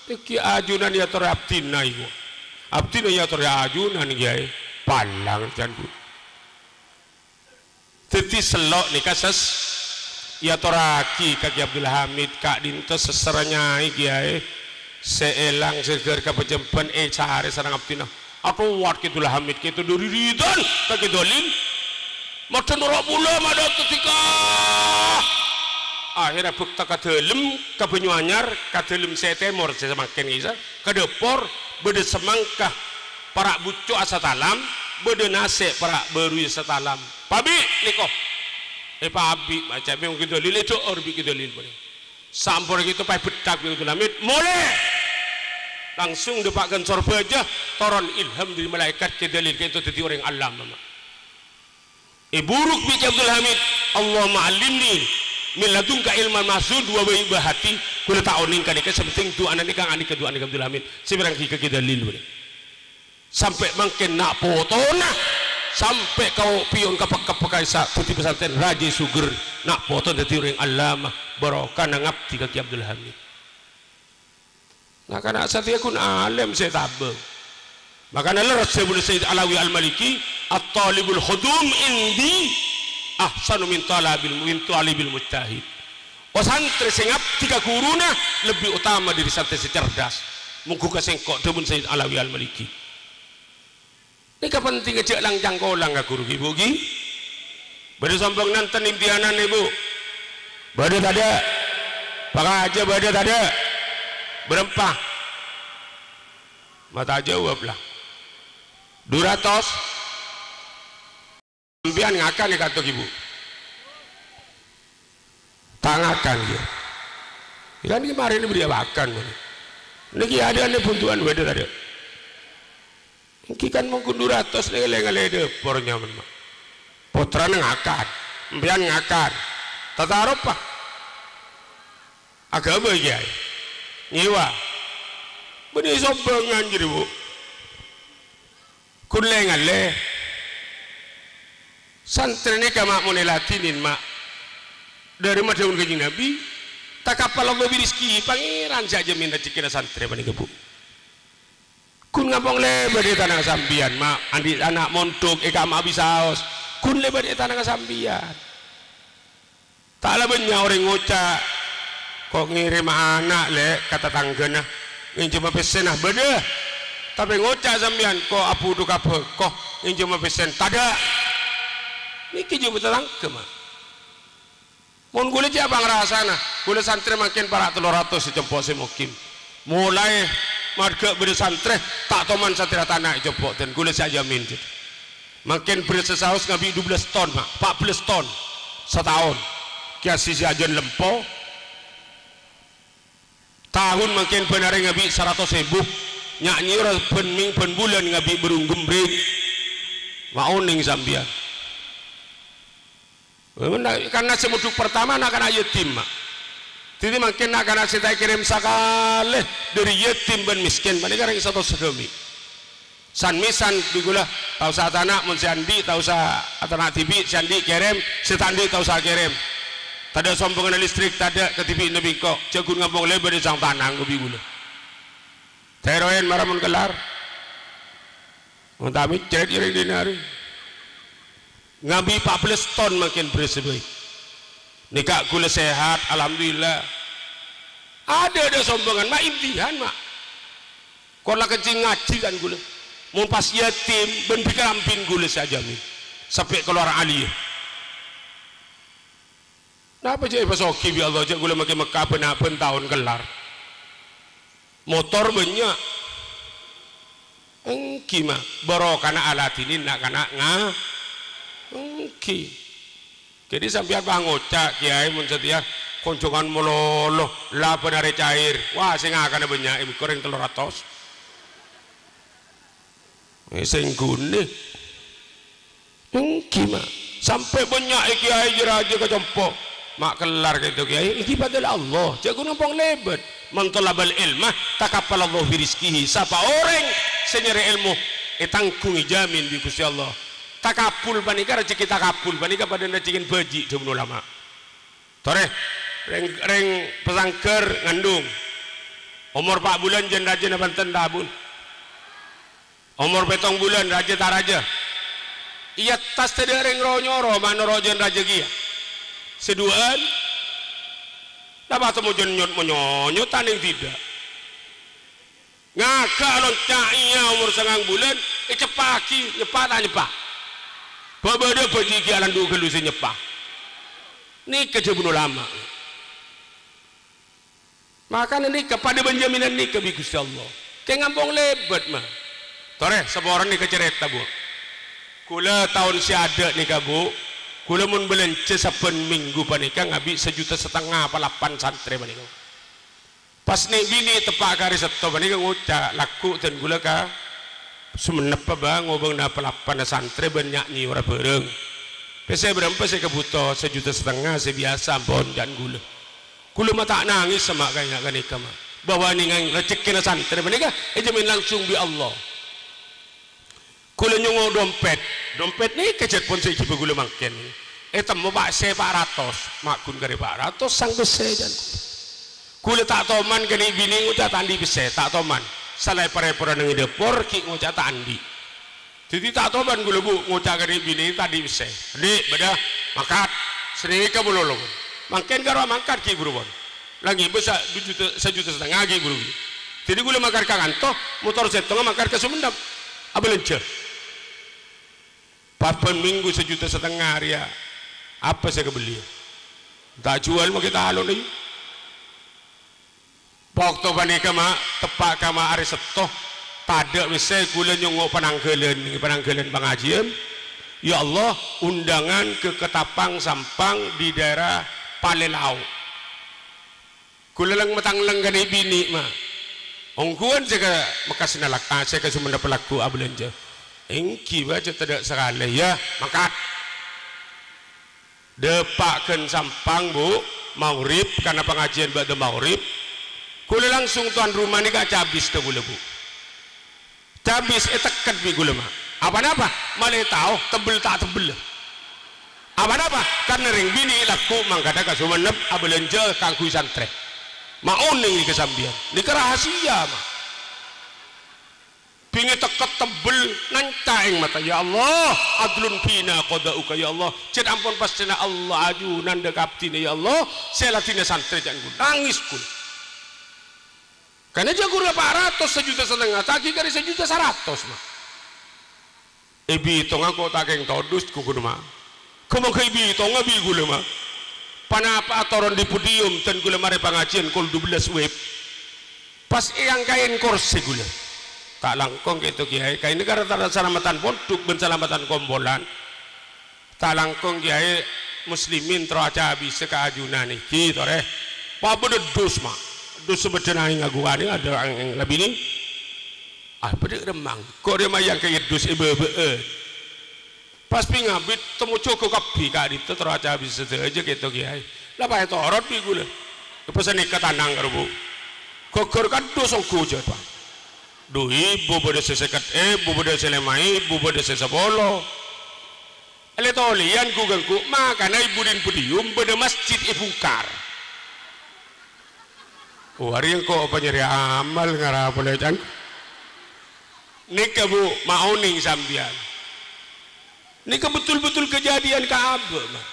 Èngghi ajunan èyatorè abdhina, èngghi. Abdhina èyatorè ajunan, èngghi, aè. Palang, can ghulâ. Dhâddhi sello' nèka ses-, èyatorraghi ka Kè Abdul Hamid, ka'dinto sèserra nyaè, èngghi, aè. Sè èlang, sè ghâr ka pajhembhân, ècarè sareng abdhina. Atowat Kè Abdul Hamid kèto dhâri rèdhân ka Kè Dalil. Maddhâ noro' bulâ, maddhâ tèdhika. Akhèrra bhâkta ka dâlem, ka Banyuanyar, ka dâlem sè tèmor sè samangkèn ka'issa, ka dâpor, bâdâ samangka para' bucco'a satalam, bâdâ nasè' para' bâruyâ satalam. Pabi' nèko. Èpabi', maca' mèng Kè Dalil, èdhâ'âr bi' Kè Dalil polè. Samponna kèto paè bhâthak bi' Abdul Hamid, molè! Langsung dâpa' ghân sor bâjâ, toron ilham dhâri malaèkat Kè Dalil kèto dhâddhi orèng allamah. Èburuk bi' Kè Abdul Hamid, "Allahumma 'allimni min ladunka ilman mahsud wa bayyid bahati." Kaulâ ta' onèng ghânèka, sè pentèng du'âna nèka, ghânèka du'âna Abdul Hamid. Sè bârâng ghi' kakè dalil, bârâng. Sampè' mangkèn na' potona, sampè' ka piyon ka pek-, pek-, dhâddhi pesantren rajâ sogher, na' poto dhâddhi orèng allamah, barokana ngabdi ka Kè Abdul Hamid. Na'-kana' satèya ghun alèm sè tabâng. Makana lerres dhâbuna Sayyid Alawi Al-Maliki, "At-talibul khudum indi ahsanu min talabil, min talibil mujtahid." O santrè sè ngabdi ka ghuruna lebbi otama dhâri santrè sè cerdas. Mongghu ka sèngko', dhâbuna Sayyid Alawi Al-Maliki. Nèka pentèngnga jhâ' lang-cangkolang ka ghuru, ghi, Bu, ghi. Bâdâ sombong nènten imtihanan, Bu? Bâdâ tadâ'? Pakajâ bâdâ tadâ'? Bârâmpa? Mata jawab la. Du ratos? Sampèyan ngakan è kanto, ghi, Bu? Ta' ngakan, ghi. Kan ghi marèna bâriyâ makan, Bu. Nèka adâ'na buntu'an bâdâ tadâ'? Ènggi kan mon ghun du ratos lè-, lè-, ngallè dâpor nyaman, Ma'. Pottrana ngakan, empèyan ngakan. Tataropa. Aghâbây, Kèyaè. Nyèwa. Bânnè sombhângan jârèya, Bu. Ghun lè-ngallè. Santrè nèka, Ma', mon èladhinin, Ma'. Dâri madhâbuna Kanjeng Nabi, "Takaffalallahu bi rizqihi," Pangèran sè ajhâmin rejhekkèna santrè panèka, Bu. Ghun ngampong lèbât è tanangnga sampèyan, Ma', andi' ana' mondhuk è ka'emma abisaos. Ghun lèbât è tanangnga sampèyan. Ta' la bânnya' orèng ngoca', "Ko' ngèrèma ana', Lè', ka tatangghâna, ngènjhâmma pèssèna." Bâdâ. Tapè ngoca' sampèyan, "Ko' abhudhughâ bhâko, ngènjhâmma pèssèna." Tadâ'. Nèkè jhâ' tatangghâ, Ma'. Mon ghulâ cè' apa ngrasana, ghulâ santrè mangkèn para' tello ratos è compo' sè moghim. Molaè marghâ bâdâ santrè, ta' toman satèra tana è compo' dân ghulâ sè ajhâmin, jâ. Mangkèn bherrâssa saos ngabi' dubellâs ton, Ma', pa' bellâs ton sataon. Kèya sè ajân lempo. Taon mangkèn bân arè ngabi' saratos èbu. Nya'-nyèyorra bân mèng bân bulân ngabi' bârung ghembrèng. Ma' onèng sampèyan. Karna sè mondhuk partama na'-kana' yatim, Ma'. Dhâddhi mangkèn na'-kana' sè ta' èkèrèm sakalè dâri yatim bân mèskèn panèka rèng saratos saghâmè'. San-mèsan bi' ghulâ, ta' osa atana' mon sè andi', ta' osa atana' dhibi', sè andi' kèrèm, sè ta' andi' ta' osa kèrèm. Tadâ' sombhânganna listrik, tadâ' kadhibi'na bi' engko', jhâ' ghun ngampong lèbât è sang tanang bi' ghulâ. Tèroèn mara mon kellar. Mon ta' mècrèt orèng dinna' arè. Ngabi' pa' bellâs ton mangkèn bherrâssa bhâi. Nèka ghulâ sehat, alhamdulillah. Adâ'-adâ' sombhângan, Ma', imtihan, Ma'. Ko' la kencèng ngajhi kan ghulâ. Mon pas yatim, bân bi' kalambhina ghulâ sè ajhâmin. Sampè' kalowar aliyah. Napa jhâ' èpasoghi bi' Allah, jhâ' ghulâ makè Mekka bân-abân taon kellar. Motor bânnya'. Ènggi, Ma', barokana aladhinin na'-kana' nga-, ènggi. Jadi sampèyan pas ngoca', "Kèyaè, mon satèya konjhungan malolo, la bân arè cair." Wah, sè ngakana bânnya', èmikor rèng tello ratos. Eh, sè ngghunnè. Ènggi, Ma'. Sampè' bânnya' è kèyaè jâ-rajâ ka compo'. Ma' kellar kèto kèyaè, ènggi padâ la Allah. Jhâ' ghun ngampong lèbât. "Man thalabal ilma, takaffalallahu bi rizqihi." Sapa orèng sè nyarè èlmo, ètangghung, èjhâmin bi' Ghustè Allah. Takaful panèka, rejhekkè takaful panèka padâna rejhekkèna bhâji', dhâbuna ulama. Torè, rèng, rèng pasangghâr ngandung. Omor pa' bulân jân rajâna bhânten, ta' bun? Omor pèttong bulân, rajâ ta' rajâ? Iyâ, tas tadâ' rèng ro-nyoro, ma' noro' jân rajâ kèya. Sè duwâ'ân, la pas temmo jân nyot-monyonyot, ta' nèng tidak. Ngaghâ lonca' iyâ omor sangang bulân, èceppa'aghi, nyeppa' ta' nyeppa'? Bâ-, bâdâ bhâji' ghi' alandu' ghâllu sè nyeppa'. Nèka dhâbuna ulama. Makana nèka padâ bân jaminan nèka bi' Ghustè Allah. Kèng ngampong lèbât, Ma'. Torè, saporana nèka carèta, Bu. Ghulâ taon sè adâ' nèka, Bu, ghulâ mon bâlânjhâ sabbhân mènggu panèka ngabi' sajuta satengnga palapan santrè panèka. Pas nè'-binè' teppa' ka arè Sattò panèka ngoca', lagghu' dân ghulâ ka Songennep, Bâ, ngobângana palapanna santrè bân nya'-nyèyorra bhârâng. Pèssè bârâmpa sè èkabhuto? Sajuta satengnga sè biyasa ampon, ca'na ghulâ. Kaulâ ma' ta' nangès, ma', kanya' ghânèka, ma'. Bahwa nèngghâl rejhekkèna santrè panèka èjhâmin langsung bi' Allah. Kaulâ nyongngo' dompet. Dompet nèka jhât pon sè èghibâ kaulâ mangkèn. Ètemmo pa' sè pa' ratos. Ma' ghun karè pa' ratos, sang pèssè, can. Kaulâ ta' toman ghânèka binè ngoca' ta' andi' pèssè, ta' toman. Salaèn parèpora neng è dâpor, ghi' ngoca' ta' andi'. Dhâddhi ta' toman kaulâ, Bu, ngoca' ka rè' binè tadâ' pèssè. Andi', bâdâ, mangkat. Sanèka malolo. Mangkèn karo mangkat ghi' buru pon. La ngibâ sa-, du juta, sajuta satengnga ghi' buru. Dhâddhi kaulâ mangkat ka kanto, motor sèttongnga mangkat ka Songennep. Abâlânjhâ. Pas bân minggu sajuta satengnga rèya. Apa sè èkabelliyâ? Ta' juwâl ma' ghi' talon, iyâ. Bâkto panèka, ma', teppa' ka ma' arè Sètto, tadâ' pèssè, kaulâ nyongngo' panangghâlân, panangghâlân pangajiyân. Ya Allah, undangan ke Ketapang Sampang di daerah Palelao. Kaulâ lèng-matanglèng ghânèka binè, ma'. Ongghuwân sè ka Mekkas nalak-, ah, sè ka Songennep lagghu' abâlânjhâ. Èngghi, bâ, cè' tadâ' sakalè, ya, mangkat. Dâpa' ghân Sampang, Bu, maghrib, karna pangajiyân bâdâ maghrib. Kaulâ langsung tuan rumah nèka cabis dâ' kaulâ, Bu. Cabis ètekkèt bi' kaulâ, ma'. Apa-napa? Malè tao tebbel ta' tebbel. Apa-napa? Karna rèng binè' lagghu' mangkada ka Songennep abâlânjhâ kaangghuy santrè. Ma' onèng nèka sampèyan. Nèka rahasia, ma'. Bingè tekkèt tebbel, nanca' è mata, "Ya Allah, adlun fina qada'uka, ya Allah." Cè' ampon pastèna Allah ajunan dâ' ka abdhina, ya Allah, sè ladhinna santrè ca'na ghun. Nangès ghun. Karna jhâ' ghuru pa' ratos sajuta satengnga, ta' ghi' karè sajuta saratos, ma'. Èbitonga ko' ta' kèng todus, ghun, ma'. Ko' mangka èbitonga bi' kaulâ, ma'. Panapa'a toron dâri podium, dân kaulâ marè pangajiyân kol dubellâs wèb. Pas èangka'è korsè kaulâ. Ta' langkong kèto, Kèyaè. Kaènè ka rata-rata salameddhân pondhuk bân salameddhân kompolan. Ta' langkong, Kèyaè, muslimin terro acabisa ka ajunan nèka, torè. Pabâdâ dus, ma'. Dus sè bâdâ naèng aghunganè, adâ' ang-, ang-, labinè. Ah, bâdâ remmang. Ko' rèya ma' èangka'è dus è bâbâ'ân. Pas pèngabit, temmo jhâgâ kabbhi ka'dinto terro acabis sadhâjâ kèto, Kèyaè. La pas ètorot bi' kaulâ. Pas sanèka tanang karo Bu. Ghâgghâr kandhu songghu jhât, Pak. Dhu èbu bâdâ sè sèket èbu, bâdâ sè lèma èbu, bâdâ sè sapolo. Lè-tolèyan ghu-ganggu, makana è budin podium bâdâ masjid èbungkar. Oh, arèya engko' apa nyarè amal ngara polè can. Nèka, Bu, ma' onèng sampèyan. Nèka betul-betul kejadian ka abâ', ma'.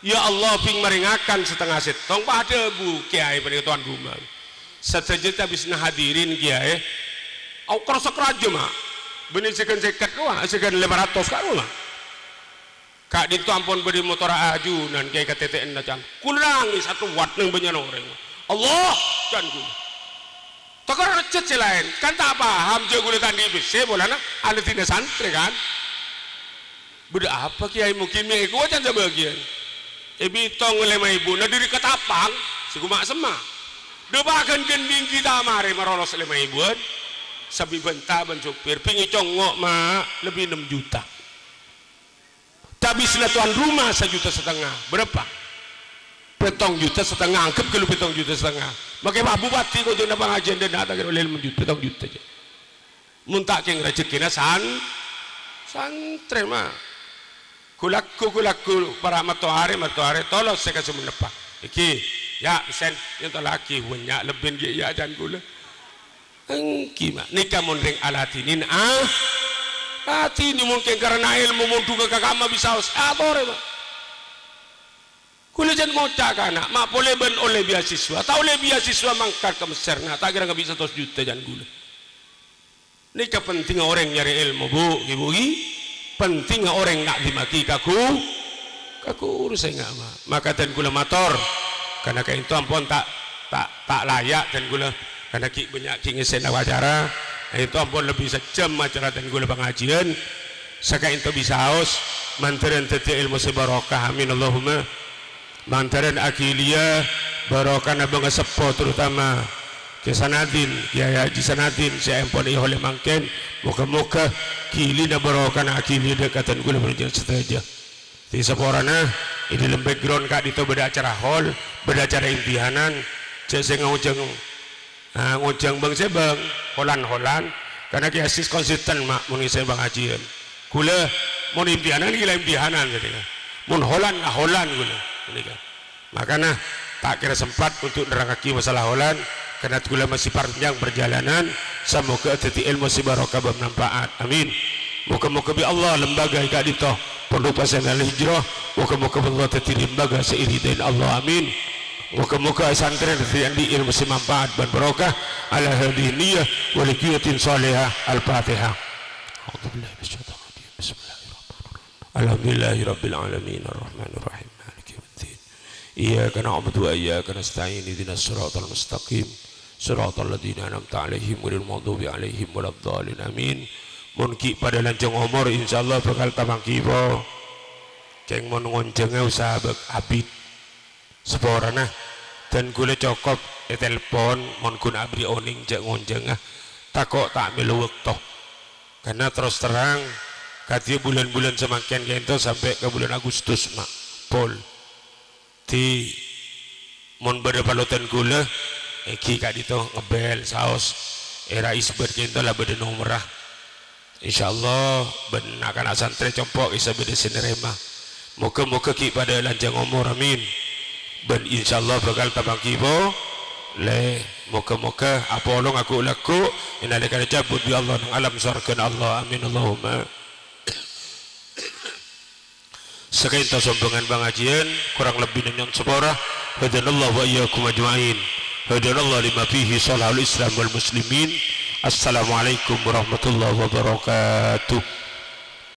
Ya Allah, bing marèngakan satengnga sèttong, padâ Bu Kèyaè panèka towan roma. Sadhâjâ cabisna hadirin Kèyaè. Au, karasa rajâ, ma'. Bânnè sèghân sèket rowa, sèghân lèma ratos ka rowa, ma'. Ka'dinto ampon bâdâ motorra ajunan, Kèyaè katètè'anna, can. Kaulâ nangès atowat neng bânnya'na orèng. Allah, can kaulâ. Tokor rejjhât sè laèn, kan ta' paham jhâ' kaulâ ta' andi' pèssè polana aladhinna santrè, kan. Bâdâ apa, Kèyaè, moghi mè' èkowa can sabâgiyân. Èbitong lèma èbuna dâri Ketapang, sè ghu ma' semma. Dâpa' ghân-ghân dhingghi ta' marè marolos lèma èbuwân. Sabâ' bânta bân sopir, bingè congngo', ma', lebbi ennem juta. Cabisna towan roma sajuta satengnga. Bârâmpa? Pèttong juta satengnga. Angghep ghâllu pèttong juta satengnga. Makè Pak Bupati kojhâna pangajiyân dâ' enna' ta' kèra ollè lèma juta, pèttong juta jhâ'. Mon ta' kèng rejekkèna san-, santrè, ma'. Ghu-lagghu, ghu-lagghu para' mattowarè, mattowarè, tolos sè ka Songennep. Èngghi, ya', pèssèn, èntolaghi, bânnya' lebbina ghi' ya', can kaulâ. Èngghi, ma'. Nèka mon rèng aladhinin, ah. Ladhini mon kèng karana èlmo mondhughâ ka kamma bisa os-, atorè, ma'. Kaulâ jhân ngoca' ka ana', ma' polè bân ollè beasiswa. Ta' ollè beasiswa mangkat ka Messèr, na', ta' kèra kabbhi satos juta jhân kaulâ. Nèka pentingnga orèng nyarè èlmo, Bu, ghi, Bu, ghi. Pentingnga orèng na'dhimmaghi ka ghu-, ka ghuru sè ngama. Maka dân kaulâ mator, karana ka'dinto ampon ta', ta', ta' laya' dân kaulâ, karana ghi' bânnya' ghi' ngèssèna acara. Ka'dinto ampon lebbi sajjhâm acara dân kaulâ pangajiyân. Saka'dinto bisaos, mandhârân dhâddhiyâ èlmo sè barokah. Amin, Allahumma. Mandhârân aghiliya barokana bângaseppo, terutama Kè Sanadin, Kèyaè Haji Sanadin sè ampon èollè mangkèn. Moghâ-moghâ ghilina barokana aghiliya dâ' ka dân kaulâ panjhennengngan sadhâjâ. Dhisaporana, È dâlem background ka'dinto bâdâ acara hol, bâdâ acara imtihanan, jhâ' sè ngojhâng, ah, ngojhâng bâng-sèbâng, holan-holan, karna Kè Aziz konsisten, ma', mon ngèssè'è pangajiân. Ghulâ, mon imtihanan, ghilâ imtihanan, ghânèka. Mon holan, aholan ghulâ, ghânèka. Makana, ta' kèra sempat untuk nerrangngaghi masalah holan, karna ghulâ masih panjang perjalanan, samoga dhâddhi èlmo sè barokah bân manfaat. Amin. Moga-moga bi' Allah lembaga è ka'dinto, Pondok Pesantren Al-Hijrah, moga-moga bi' Allah dhâddhi lembaga sè èridhâi Allah. Amin. Moga-moga santrè dhâddhi andi' èlmo sè manfaat bân barokah. Ala hadhihi niyah wa li ghairin shalihah. Al-Fatihah. A'udzubillahi minasyaitonir rajim. Bismillahirrahmanirrahim. Alhamdulillahirabbil alamin, arrahmanirrahim, maliki yaumiddin. Iyyaka na'budu wa iyyaka nasta'in, ihdinas siratal mustaqim, siratal ladzina an'amta 'alaihim, ghairil maghdubi 'alaihim waladdallin. Amin. Mon ghi' padâ lanjhâng omor, insyaallah bhâkal tapangghi, Po. Kèng mon ngonjhângnga usaha bâk abit. Saporana, dân ghulâ cokop ètelpon, mon ghun abdhi onèng jhâ' ngonjhângnga, tako' ta' mèlo bâkto. Karna terros terrang, kadhiyâ bulân-bulân samangkèn ka'dinto sampè' ka bulân Agustus, ma', pol. Dhâddhi, mon bâdâ palodhân ghulâ, èngghi ka'dinto ngebbhel, saos, èra isbat ka'dinto la bâdâ nomerra. Insyaallah, bân na'-kana' santrè compo' bisa bâdâ sè narèma. Moga-moga ghi' padâ lanjhâng omor, amin. Bân insyaallah bhâkal tapangghi polè. Moga-moga apolong agu'-lagu' è nalèkana cabut bi' Allah neng alam sowarghâna Allah. Amin, Allahumma. Saka'dinto sombhângan pangajiyân, korang lebbina nyo'on sapora. Hadanallahu wa iyyakum ajma'in. Hadanallahu lima fihi shalahul Islam wal muslimin. Assalamualaikum warahmatullahi wabarakatuh.